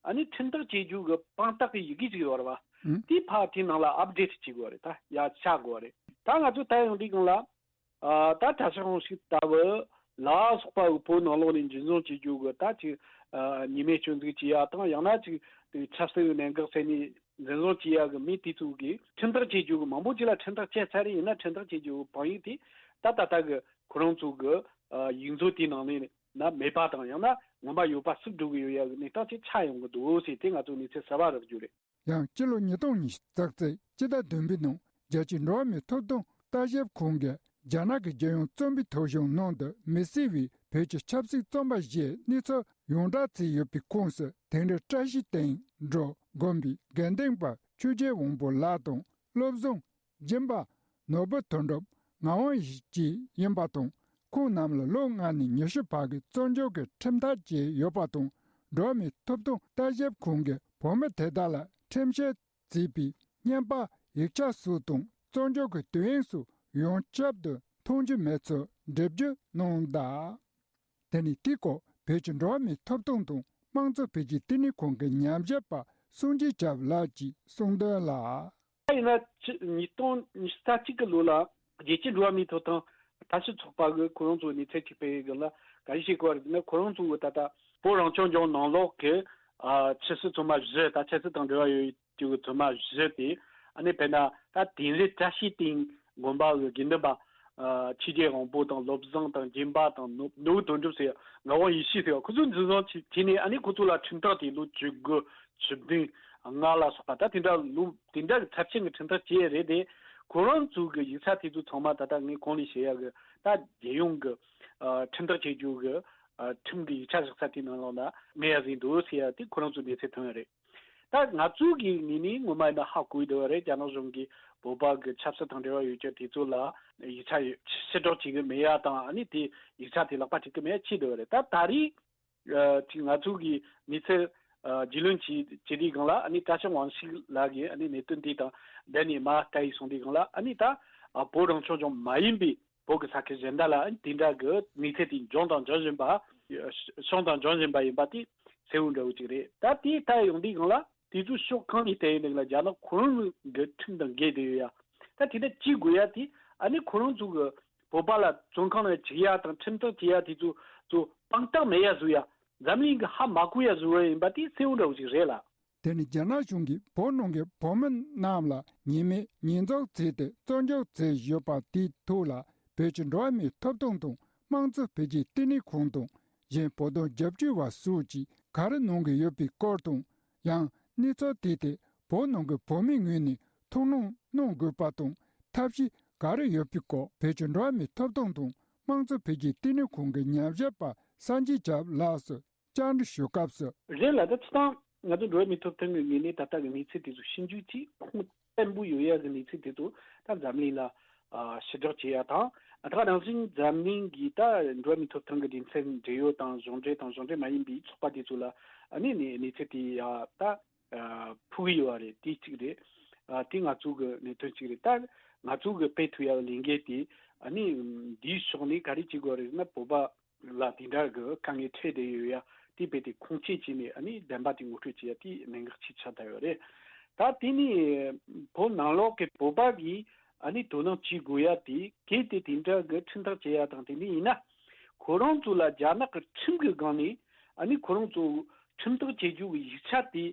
ཨ་ནི་ཁྲིམས་ཐག་བཅད་རྒྱུ་གི་དཔང་རྟགས་ཀྱི་ཡི་གེ་ཅིག་ཡོད་རེད་བ། ཨང་། དེ་ཕར་དེའི་ནང་ལ་ཨབ་ཌེ་ཊི་བྱེད་དགོས་རེད། ད་ཡར་བཞག་དགོས་རེད། ད་ང་ཚོ་ད་ཡོང་དུས་སྒང་ལ། ཨ་ད་བཀྲ་ཤིས་དབང་ཕྱུག་ལྟ་བུ་ལ་སོགས་པ་གི་བོད་ནང་ལོགས་ནས་འཛིན་བཟུང་བྱེད་རྒྱུ་གི་ད་ཅིག་ཨ་ཉེས་མེད་སྐྱོན་འཛུགས་བྱེད་ཡ་དང་། ཡང་ན་ཅིག་དེ་ཆབ་སྲིད་ཀྱི་གནད་འགག་ཟེར་ནས་འཛིན་བཟུང་བྱེད་ཡ་གི་མི་དེ་ཚོ་གིས་ཁྲིམས་ཐག་བཅད་རྒྱུ་གི་མང་པོ་ཅིག་ལ་ཁྲིམས་ཐག་བཅད་ཚར་རེད། ཡིན་ན་ཁྲིམས་ཐག་བཅད་རྒྱུ་གི་དཔང་ཡིག་དེ་ད་ད་ལྟ་གི་ཁོ་རང་ཚོ་གི་ཨ་ཡིག་མཛོད་དེའི་ནང་ནས་ན་མེད་པ་དང་། ཡང་ན་ངོ་མ་ཡོད་པ་བསུབ་འགྲོ་གི་ཡོད་ཡ་གི་གནས་སྟངས་ཅིག་ཆགས་ཡོང་གི་འདུག་ཟེར་དེ་ང་ཚོ་གནས་ཚུལ་གསར་པ་རག་རྒྱུ་རེད། ཡང་སྤྱི་ལོ་ཉིས་སྟོང་ཉི་ཤུ་རྩ་གཅིག་སྤྱི་ཟླ་བདུན་པའི་ནང་རྒྱལ་སྤྱིའི་འགྲོ་བ་མིའི་ཐོབ་ཐང་ལྟ་ཞིབ་ཁང་གིས་རྒྱ་ནག་གི་རྒྱལ་ཡོངས་བཙོན་པའི་ཐོ་གཞུང་ནང་དུ་མི་སེར་བའི་བོད་ཀྱི་ཆབ་སྲིད་བཙོན་པ་ཞིག་གནས་ཚུལ་ཡོངས་བསྒྲགས་བྱས་ཡོད་པའི་ཁོངས་སུ་དིང་རི་བཀྲ་ཤིས་བསྟན་འགྲོ་དགོན་པའི་དགེ་འདུན་པ་ཆོས་རྒྱལ་དབང་པོ་ལགས་དང་། བློ་བཟང་སྦྱིན་པ། ནོར་བུ་དོན་གྲུབ། ངག་དབང་ཡེ་ཤེས་ཡིན་པ་དང་། ཁོང་རྣམས་ལ་ལོ་ལྔ་ནས་ཉི་ཤུ་བར་གྱི་བཙོན་འཇུག་གི་ཁྲིམས་ཐག་བཅད་ཡོད་པ་དང་། འགྲོ་བ་མིའི་ཐོབ་ཐང་ལྟ་ཞིབ་ཁང་གིས་བོད་མི་དེ་དག་ལ་ཁྲིམས་བཤེར་བྱས་པའི་བརྙན་པར་ཡིག་ཆ་སོགས་དང་བཙོན་འཇུག་གི་དུས་ཡུན་སོགས་ཡོངས་ཁྱབ་ཏུ་མཐོང་རྒྱུ་མེད་ཚུལ་འགྲེལ་བརྗོད་གནང་གདའ། དེ་ནས་དེའི་སྐོར་བོད་ཀྱི་འགྲོ་བ་མིའི་ཐོབ་ཐང་དང་དམངས་གཙོ་འཕེལ་རྒྱས་བསྟི་གནས་ཁང་གི་ཉམས་ཞིབ་པ་སངས་རྒྱས་སྐྱབས་ལགས་ཀྱིས་གསུངས་དོན་ལ། ད་ཡིན་ན་ཕྱི་ཉིས་སྟོང་ཉི་ཤུ་རྩ་གཅིག་གི་ལོ་ལ་རྒྱལ་སྤྱིའི་འགྲོ་བ་མིའི་ཐོབ་ཐང་ལྟ་ཞིབ་ཚོགས་པ་གི་ཁོ་རང་ཚོའི་གནས་ཚུལ་ཅིག་སྤེལ་ཡོད་གི་ལ། ག་རེ་བཤད་དགོས་རེད་ཟེར་ན། ཁོ་རང་ཚོ་གི་ད་ལྟ་བོད་རང་སྐྱོང་ལྗོངས་ནང་ལོགས་ཀྱི་ཨ་ཆབ་སྲིད་བཙོན་པ་བཞི། ད་ཆབ་སྲིད་དང་འབྲེལ་བ་ཡོད་རྒྱུ་གི་བཙོན་པ་བཞི་དེ། ཨ་ནི་དཔེར་ན་ད་དིང་རི་བཀྲ་ཤིས་སྟེང་དགོན་པ་གི་དགེ་འདུན་པ་ཨ་ཆོས་རྒྱལ་དབང་པོ་དང་བློ་བཟང་དང་སྦྱིན་པ་དང་ནོར་ནོར་བུ་དོན་གྲུབ་ཟེར་ཡ། ངག་དབང་ཡེ་ཤེས་ཟེར་ཡ། ཁོ་ཚོ་འཛིན་བཟུང་བྱས་བྱས་ནས། ཨ་ནི་ཁོ་ཚོ་ལ་ཁྲིམས་ཐག་དེ་ལོ་བཅུ་དགུ་བཅུ་བདུན་ལྔ་ལ་སོགས་པ། ད་དེ་འདྲ་ལོ་དེ་འདྲ་གི་ཚབས་ཆེན་གྱི་ཁྲིམས་ཐག་བཅད་ཡ་རེད་དེ། ཁོ་རང་ཚོ་གི་ཡིག་ཆ་དེ་ཚོ་ཚང་མ་ད་ལྟ་ངས་གོང་ལ་བཤད་ཡ་གི་ད་རྒྱལ་ཡོངས་ཀྱི་ཨ་ཁྲིམས་ཐག་བཅད་རྒྱུ་གི་ཨ་ཁྲིམས་ཀྱི་ཡིག་ཆ་བཞག་ས་དེའི་ནང་ལོགས་ལ་མེད་ཡ་ཟིག་འདུག་ཟེར་ཡ་དེ་ཁོ་རང་ཚོའི་གནས་ཚུལ་ཐོན་ཡ་རེད། ད་ང་ཚོའི་གི་ངོས་ནས་ངོ་མ་ཡིན་ན་ཧ་གོ་ཡི་འདུག་བ་རེད། རྒྱ་ནག་གཞུང་གིས་བོད་པ་གི་ཆབ་སྲིད་དང་འབྲེལ་བ་ཡོད་རྒྱུ་དེ་ཚོ་ལ་ཡིག་ཆ་ཕྱིར་སྒྲོག་བྱེད་གི་མེད་ཡ་དང་། ཨ་ནི་དེ་ཡིག་ཆ་དེ་ལག་པ་སྒྲིག་གི་མེད་ཡ་ཅིག་འདུག་བ་རེད། ད་ད་རེས་ཨ་ཅིག་ང་ཚོ་གི་གནས་ཚུལ་ཨ་རྒྱུས་ལོན་བྱེད་བྱེད་དུས་སྒང་ལ། ཨ་ནི་བཀྲ་ཤིས་དབང་ཕྱུག་ལགས་ཀྱིས་ཨ་ནི་གནད་དོན་འདི་དང་འབྲེལ་ནས་མར་བལྟ་ཡི་སོང་དུས་སྒང་ལ། ཨ་ནི་ད་ཨ་བོད་རང་སྐྱོང་ལྗོངས་མ་ཡིན་པའི་བོད་ཀྱི་ས་ཁུལ་གཞན་དག་ལ་ཨ་ནི་དེ་འདྲ་གི་གནས་ཚུལ་དེ་འབྱུང་དང་འབྱུང་བཞིན་པ། བྱུང་དང་འབྱུང་བཞིན་པ་ཡིན་པ་དེ་གསལ་བོ་འདྲ་བོ་ཅིག་རེད། ད་དེ་ལྟ་ཡོང་དུས་སྒང་ལ། དེ་ཚོ་ཕྱོགས་གང་ནས་བལྟས་ཡིན་ནའི་རྒྱ་ནག་ཁོ་རང་གི་ཁྲིམས་དང་འགལ་བསྡད་ཡོད་ཡ། ད་དེ་འདྲ་བྱེད་དགོས་ཡ་དེ། ཨ་ནི་ཁོ་རང་ཚོ་གི་བོད་པ་ལ་བཙོན་ཁང་ནང་བཅུག་ཡ་དང་ཁྲིམས་ཐག་བཅད་ཡ་དེ་ཚོ་ཚོ་དཔང་རྟགས་མེད་ཡ་བཟོ་ཡ། འཛམ་གླིང་གི་ཧ་མ་གོ་ཡ་བཟོ་བ་ཡིན་པ་དེ་གསལ་བོ་འདྲ་བོ་ཞིག་རེད་ལ། དེ་ནི་རྒྱ་ནག་གཞུང་གིས་བོད་ནང་གི་བོད་མི་རྣམས་ལ་ཉེས་མེད་ཉེས་འཛུགས་བྱས་ཏེ་བཙོན་འཇུག་བྱས་ཡོད་པ་དེའི་ཐོག་ལ། བོད་ཀྱི་འགྲོ་བ་མིའི་ཐོབ་ཐང་དང་དམངས་གཙོ་འཕེལ་རྒྱས་ལྟེ་གནས་ཁང་དང་། གཞན་བོད་དོན་རྒྱབ་སྐྱོར་བ་སོགས་ཀྱིས་ག་རེ་གནང་གི་ཡོད་པའི་སྐོར་དང་། ཡང་གནས་ཚུལ་དེ་དེ་བོད་ནང་གི་བོད་མིའི་ངོས་ནས་ཐུགས་སྣང་གནང་དགོས་པ་དང་། ཐབས་ཤེས་ག་རེ་ཡོད་པའི་སྐོར། བོད་ཀྱི་འགྲོ་བ་མིའི་ཐོབ་ཐང་དང་དམངས་གཙོ་འཕེལ་རྒྱས་ལྟེ་གནས་ཁང་གི་ཉམས་ཞིབ་པ་སངས་རྒྱས་སྐྱབས་ལགས་སུ་བཅར་འདྲི་ཞུ་སྐབས་སུ། རེད་ལ། ད་སྤྱིར་བཏང་ང་ཚོ་འགྲོ་བ་མིའི་ཐོབ་ཐང་གི་ངོས་ནས་ད་ལྟ་གི་གནས་ཚུལ་དེ་ཚོ་ཞིབ་འཇུག་བྱས། ཁུངས་བརྟན་པོ་ཡོད་ཡ་གི་གནས་ཚུལ་དེ་ཚོ་ད་འཛམ་གླིང་ལ་ཨ་ཕྱིར་བསྒྲགས་བྱེད་ཡ་དང་། ད་ག་ནང་བཞིན་འཛམ་གླིང་གི་ད་འགྲོ་བ་མིའི་ཐོབ་ཐང་གི་སྡེ་ཚན་འབྲེལ་ཡོད་དང་། གཞུང་འབྲེལ་དང་གཞུང་འབྲེལ་མ་ཡིན་པའི་ཚོགས་པ་དེ་ཚོ་ལ་ཨ་ནི་ནི་གནས་ཚུལ་དེ་ཡ་ད་ཨ་ཕུལ་གི་ཡོད་པ་རེད། དེ་གཅིག་རེད། ཨ་དེ་ང་ཚོ་གི་གནད་དོན་གཅིག་རེད། ད་ང་ཚོ་གི་སྤེལ་ཐུབ་ཡ་གི་ལས་འགུལ་དེ་ཨ་ནི་འདིའི་ཕྱོགས་ནས་ག་རེ་བྱེད་དགོས་རེད་ཟེར་ན། བོད་པ་ལ་དེ་འདྲ་གི་དཀའ་ངལ་འཕྲད་བསྡད་ཡོད་ཡ་དེ་རྦད་དེ་ཁུངས་སྐྱེལ་བྱས་ནས། ཨ་ནི་བདེན་པ་དེ་ངོ་སྤྲོད་བྱེད་ཡ་དེ་གནད་འགག་ཆེ་ཆགས་བསྡད་ཡོད་རེད། ད་དེ་ནི་བོད་ནང་ལོགས་ཀྱི་བོད་པ་གིས་ཨ་ནི་དོ་སྣང་བྱེད་དགོས་ཡ་དེ། གལ་ཏེ་དེ་འདྲ་གི་ཁྲིམས་ཐག་བཅད་ཡ་དང་དེ་འདྲ་ཡིན་ན། ཁོ་རང་ཚོ་ལ་རྒྱ་ནག་གི་ཁྲིམས་ཀྱི་སྒང་ནས་ཨ་ནི་ཁོ་རང་ཚོ་ཁྲིམས་ཐག་བཅད་རྒྱུ་གི་ཡིག་ཆ་དེ་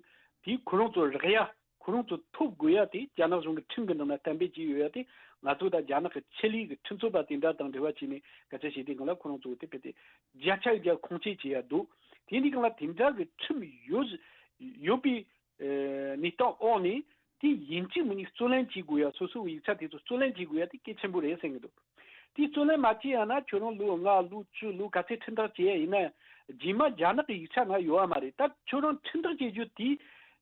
དེ་ཁོ་རང་ཚོ་རག་ཡ། ཁོ་རང་ཚོ་ཐོབ་དགོས་ཡ་དེ་རྒྱ་ནག་གཞུང་གི་ཁྲིམས་ཀྱི་ནང་ན་གཏན་འབེབས་བྱས་ཡོད་ཡ་དེ། ང་ཚོ་དང་རྒྱ་ནག་གི་ཆེད་ལས་ཀྱི་ཁྲིམས་རྩོད་པ་དེ་འདྲ་དང་འབྲེལ་བ་བྱས་ནས་སྐད་ཆ་བཤད་དུས་སྒང་ལ། ཁོ་རང་ཚོ་དེ་རྦད་དེ་བརྒྱ་ཆ་བརྒྱ་ཁུངས་སྐྱེལ་བྱེད་ཡ་འདུག་དེ་འདི་སྒང་ལ་དེ་འདྲ་གི་ཁྲིམས་ཡོད་ཡོད་པའི་ཨེ་གནས་སྟངས་འོག་ནས། དེ་ཡིན་གཅིག་མིན་གཉིས་རྩོད་ལེན་བྱེད་དགོས་ཡ། སོ་སོའི་ཡིག་ཆ་དེ་ཚོ་རྩོད་ལེན་བྱེད་དགོས་ཡ་དེ་གལ་ཆེན་པོ་རེད་བསམ་གྱི་འདུག་དེ་རྩོད་ལེན་མ་བྱས་ཡ་ན། ཁྱོད་རང་ལོ་ལྔ་ལོ་བཅུ་ལོ་ག་ཚད་ཁྲིམས་ཐག་བཅད་ཡ་ཡིན་ན། རྗེས་མ་རྒྱ་ནག་གི་ཡིག་ཆ་ནང་ཡོད་པ་མ་རེད། ད་ཁྱོད་རང་ཁྲིམས་ཐག་བཅད་རྒྱུ་དེ་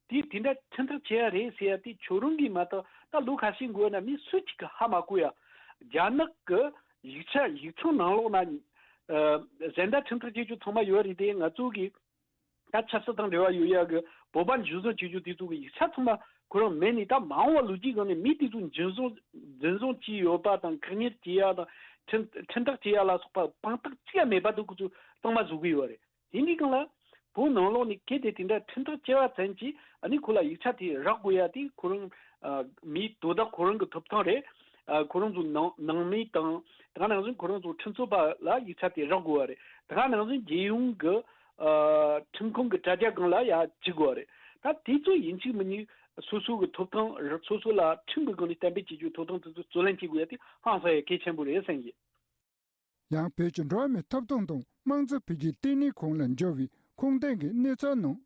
དེ་དེ་འདྲ་ཁྲིམས་ཐག་བཅད་ཡ་རེད་ཟེར་ཡ་དེ་ཁྱོད་རང་གིས་མ་གཏོགས་ད་ལོ་ཁ་ཤས་འགོར་ན་མི་སུ་གཅིག་གིས་ཧ་མ་གོ་ཡ། རྒྱ་ནག་གི་ཡིག་ཆ་ཡིག་ཚང་ནང་ལོགས་ན་ཨ་གཞན་དག་ཁྲིམས་ཐག་བཅད་རྒྱུ་ཚང་མ་ཡོད་རེད་དེ། ང་ཚོ་གི་ད་ཆབ་སྲིད་དང་འབྲེལ་བ་ཡོད་ཡ་གི་བོད་པ་འཛིན་བཟུང་བྱེད་རྒྱུ་དེ་ཚོ་གི་ཡིག་ཆ་ཚང་མ་ཁོ་རང་མེད་ནས། ད་མ་འོངས་པ་ལོ་རྒྱུས་སྒང་ནས་མི་དེ་ཚོ་འཛིན་བཟུང་འཛིན་བཟུང་བྱས་ཡོད་པ་དང་། བཀག་ཉར་བྱེད་ཡ་དང་། ཁྲིམས་ཁྲིམས་ཐག་བཅད་ཡ་ལ་སོགས་པ་དཔང་རྟགས་གཅིག་ཡང་མེད་པ་དེ་ཁོ་ཚོས་གཙང་མ་བཟོ་གི་ཡོད་རེད། དེ་འདི་སྒང་ལ་བོད་ནང་ལོགས་ནས་གལ་ཏེ་དེ་འདྲ་ཁྲིམས་ཐག་བཅད་པ་ཙམ་གྱིས་ཨ་ནི་ཁོ་ལ་ཡིག་ཆ་དེ་རག་དགོས་ཡ་དེ་ཁོ་རང་ཨ་མིའི་དོ་བདག་ཁོ་རང་གི་ཐོབ་ཐང་རེད། ཨ་ཁོ་རང་ཚོ་ནང་ནང་མི་དང་། དེ་ག་ནང་བཞིན་ཁོ་རང་ཚོ་ཁྲིམས་རྩོད་པ་ལ་ཡིག་ཆ་དེ་རག་དགོས་པ་རེད། དེ་ག་ནང་བཞིན་རྒྱལ་ཡོངས་ཀྱི་ཨ་ཁྲིམས་ཁང་གི་དྲ་རྒྱ་སྒང་ལ་ཡ་བྲིས་དགོས་པ་རེད། ད་དེ་ཚོ་ཡིན་གཅིག་མིན་གཉིས་སོ་སོ་གི་ཐོབ་ཐང་། སོ་སོ་ལ་ཁྲིམས་ཀྱི་སྒང་ནས་གཏན་འབེབས་བྱེད་རྒྱུའི་ཐོབ་ཐང་དེ་ཚོ་རྩོད་ལེན་བྱེད་དགོས་ཡ་དེ་ཧང་སང་ཡ་གལ་ཆེན་པོ་རེད་བསམ་གི། ཡང་བོད་ཀྱི་འགྲོ་བ་མིའི་ཐོབ་ཐང་དང་དམངས་གཙོ་འཕེལ་རྒྱས་ལྟེ་གནས་ཁང་ལ་འབྱོར་བའི་ཁུངས་ལྡན་གྱི་གནས་ཚུལ་ནང་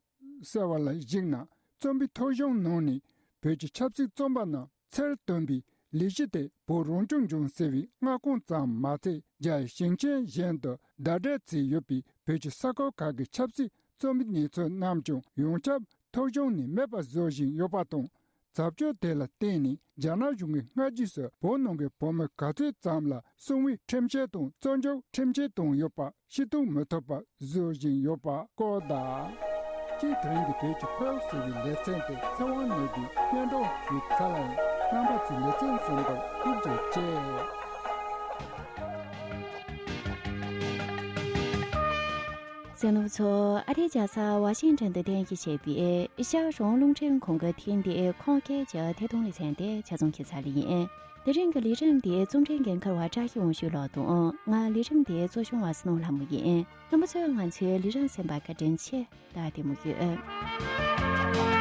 གསལ་བ་ལ་གཞིགས་ན། རྩོམ་པའི་ཐོ་གཞུང་ནང་ནས་བོད་ཀྱི་ཆབ་སྲིད་བཙོན་པ་རྣམས་ཚུར་བཏོན་པའི་ལས་གཞི་དེ་བོད་རང་སྐྱོང་ལྗོངས་ཟེར་བའི་མངའ་ཁོངས་ཙམ་མ་ཚད། རྒྱ་ཡི་ཞིང་ཆེན་གཞན་དུ་ཟླ་སྒྲིལ་བྱས་ཡོད་པའི་བོད་ཀྱི་ས་ཁུལ་ཁག་གི་ཆབ་སྲིད་བཙོན་པའི་གནས་ཚུལ་རྣམས་ཀྱང་ཡོངས་ཁྱབ་ཐོ་གཞུང་ནས་མེད་པ་བཟོ་བཞིན་ཡོད་པ་དང་། རྩབ་སྤྱོད་དེ་ལ་བརྟེན་ནས་རྒྱ་ནག་གཞུང་གིས་སྔ་རྗེས་སུ་བོད་ནང་གི་བོད་མི་ག་ཚོད་ཙམ་ལ་སྲུང་བའི་ཁྲིམས་ཆད་དང་བཙོན་འཇུག་ཁྲིམས་ཆད་བཏང་ཡོད་པ་ཤེས་རྟོགས་མི་ཐུབ་པ་བཟོ་བཞིན་ཡོད་པ་སྐོར་དང་། སྤྱིར་དེ་རིང་གི་བོད་ཀྱི་ཕོ་ཟེར་བའི་ལེ་ཚན་དེ་ཚེ་དབང་ནོར་བུས་སྙན་སྒྲོན་ཞུས་ཚར་ལ་ཡིན། རྣམ་པ་ཚོས་ལེ་ཚན་གསན་པར་ཐུགས་རྗེ་ཆེ། གསན་མཁན་ཚོ། ཨ་རིའི་རྒྱལ་ས་ཝ་ཤིང་ཊོན་དུ་རྟེན་གཞི་བྱས་པའི་ཨེ་ཤ་ཡ་གཞུང་རླུང་འཕྲིན་ཁང་གི་ཐེངས་འདིའི་ཁོངས་སྐད་ཀྱི་ཐད་གཏོང་ལེ་ཚན་དེ་ཆ་ཚང་ཁྱད་མཚར་ལ་ཡིན། དེ་རིང་གི་ལས་རིམ་འདིའི་རྩོམ་སྒྲིག་འགན་འཁུར་བ་བཀྲ་ཤིས་དབང་ཕྱུག་ལགས་དང་། ང་ལས་རིམ་འདིའི་གཙོ་སྐྱོང་བ་སྣང་ལྷ་མོ་ཡིན། རྣམ་པ་ཚོས་ང་ཚོའི་ལས་རིམ་གསན་པར་བཀའ་དྲིན་ཆེ། ད་བདེ་མོ་ཡོད།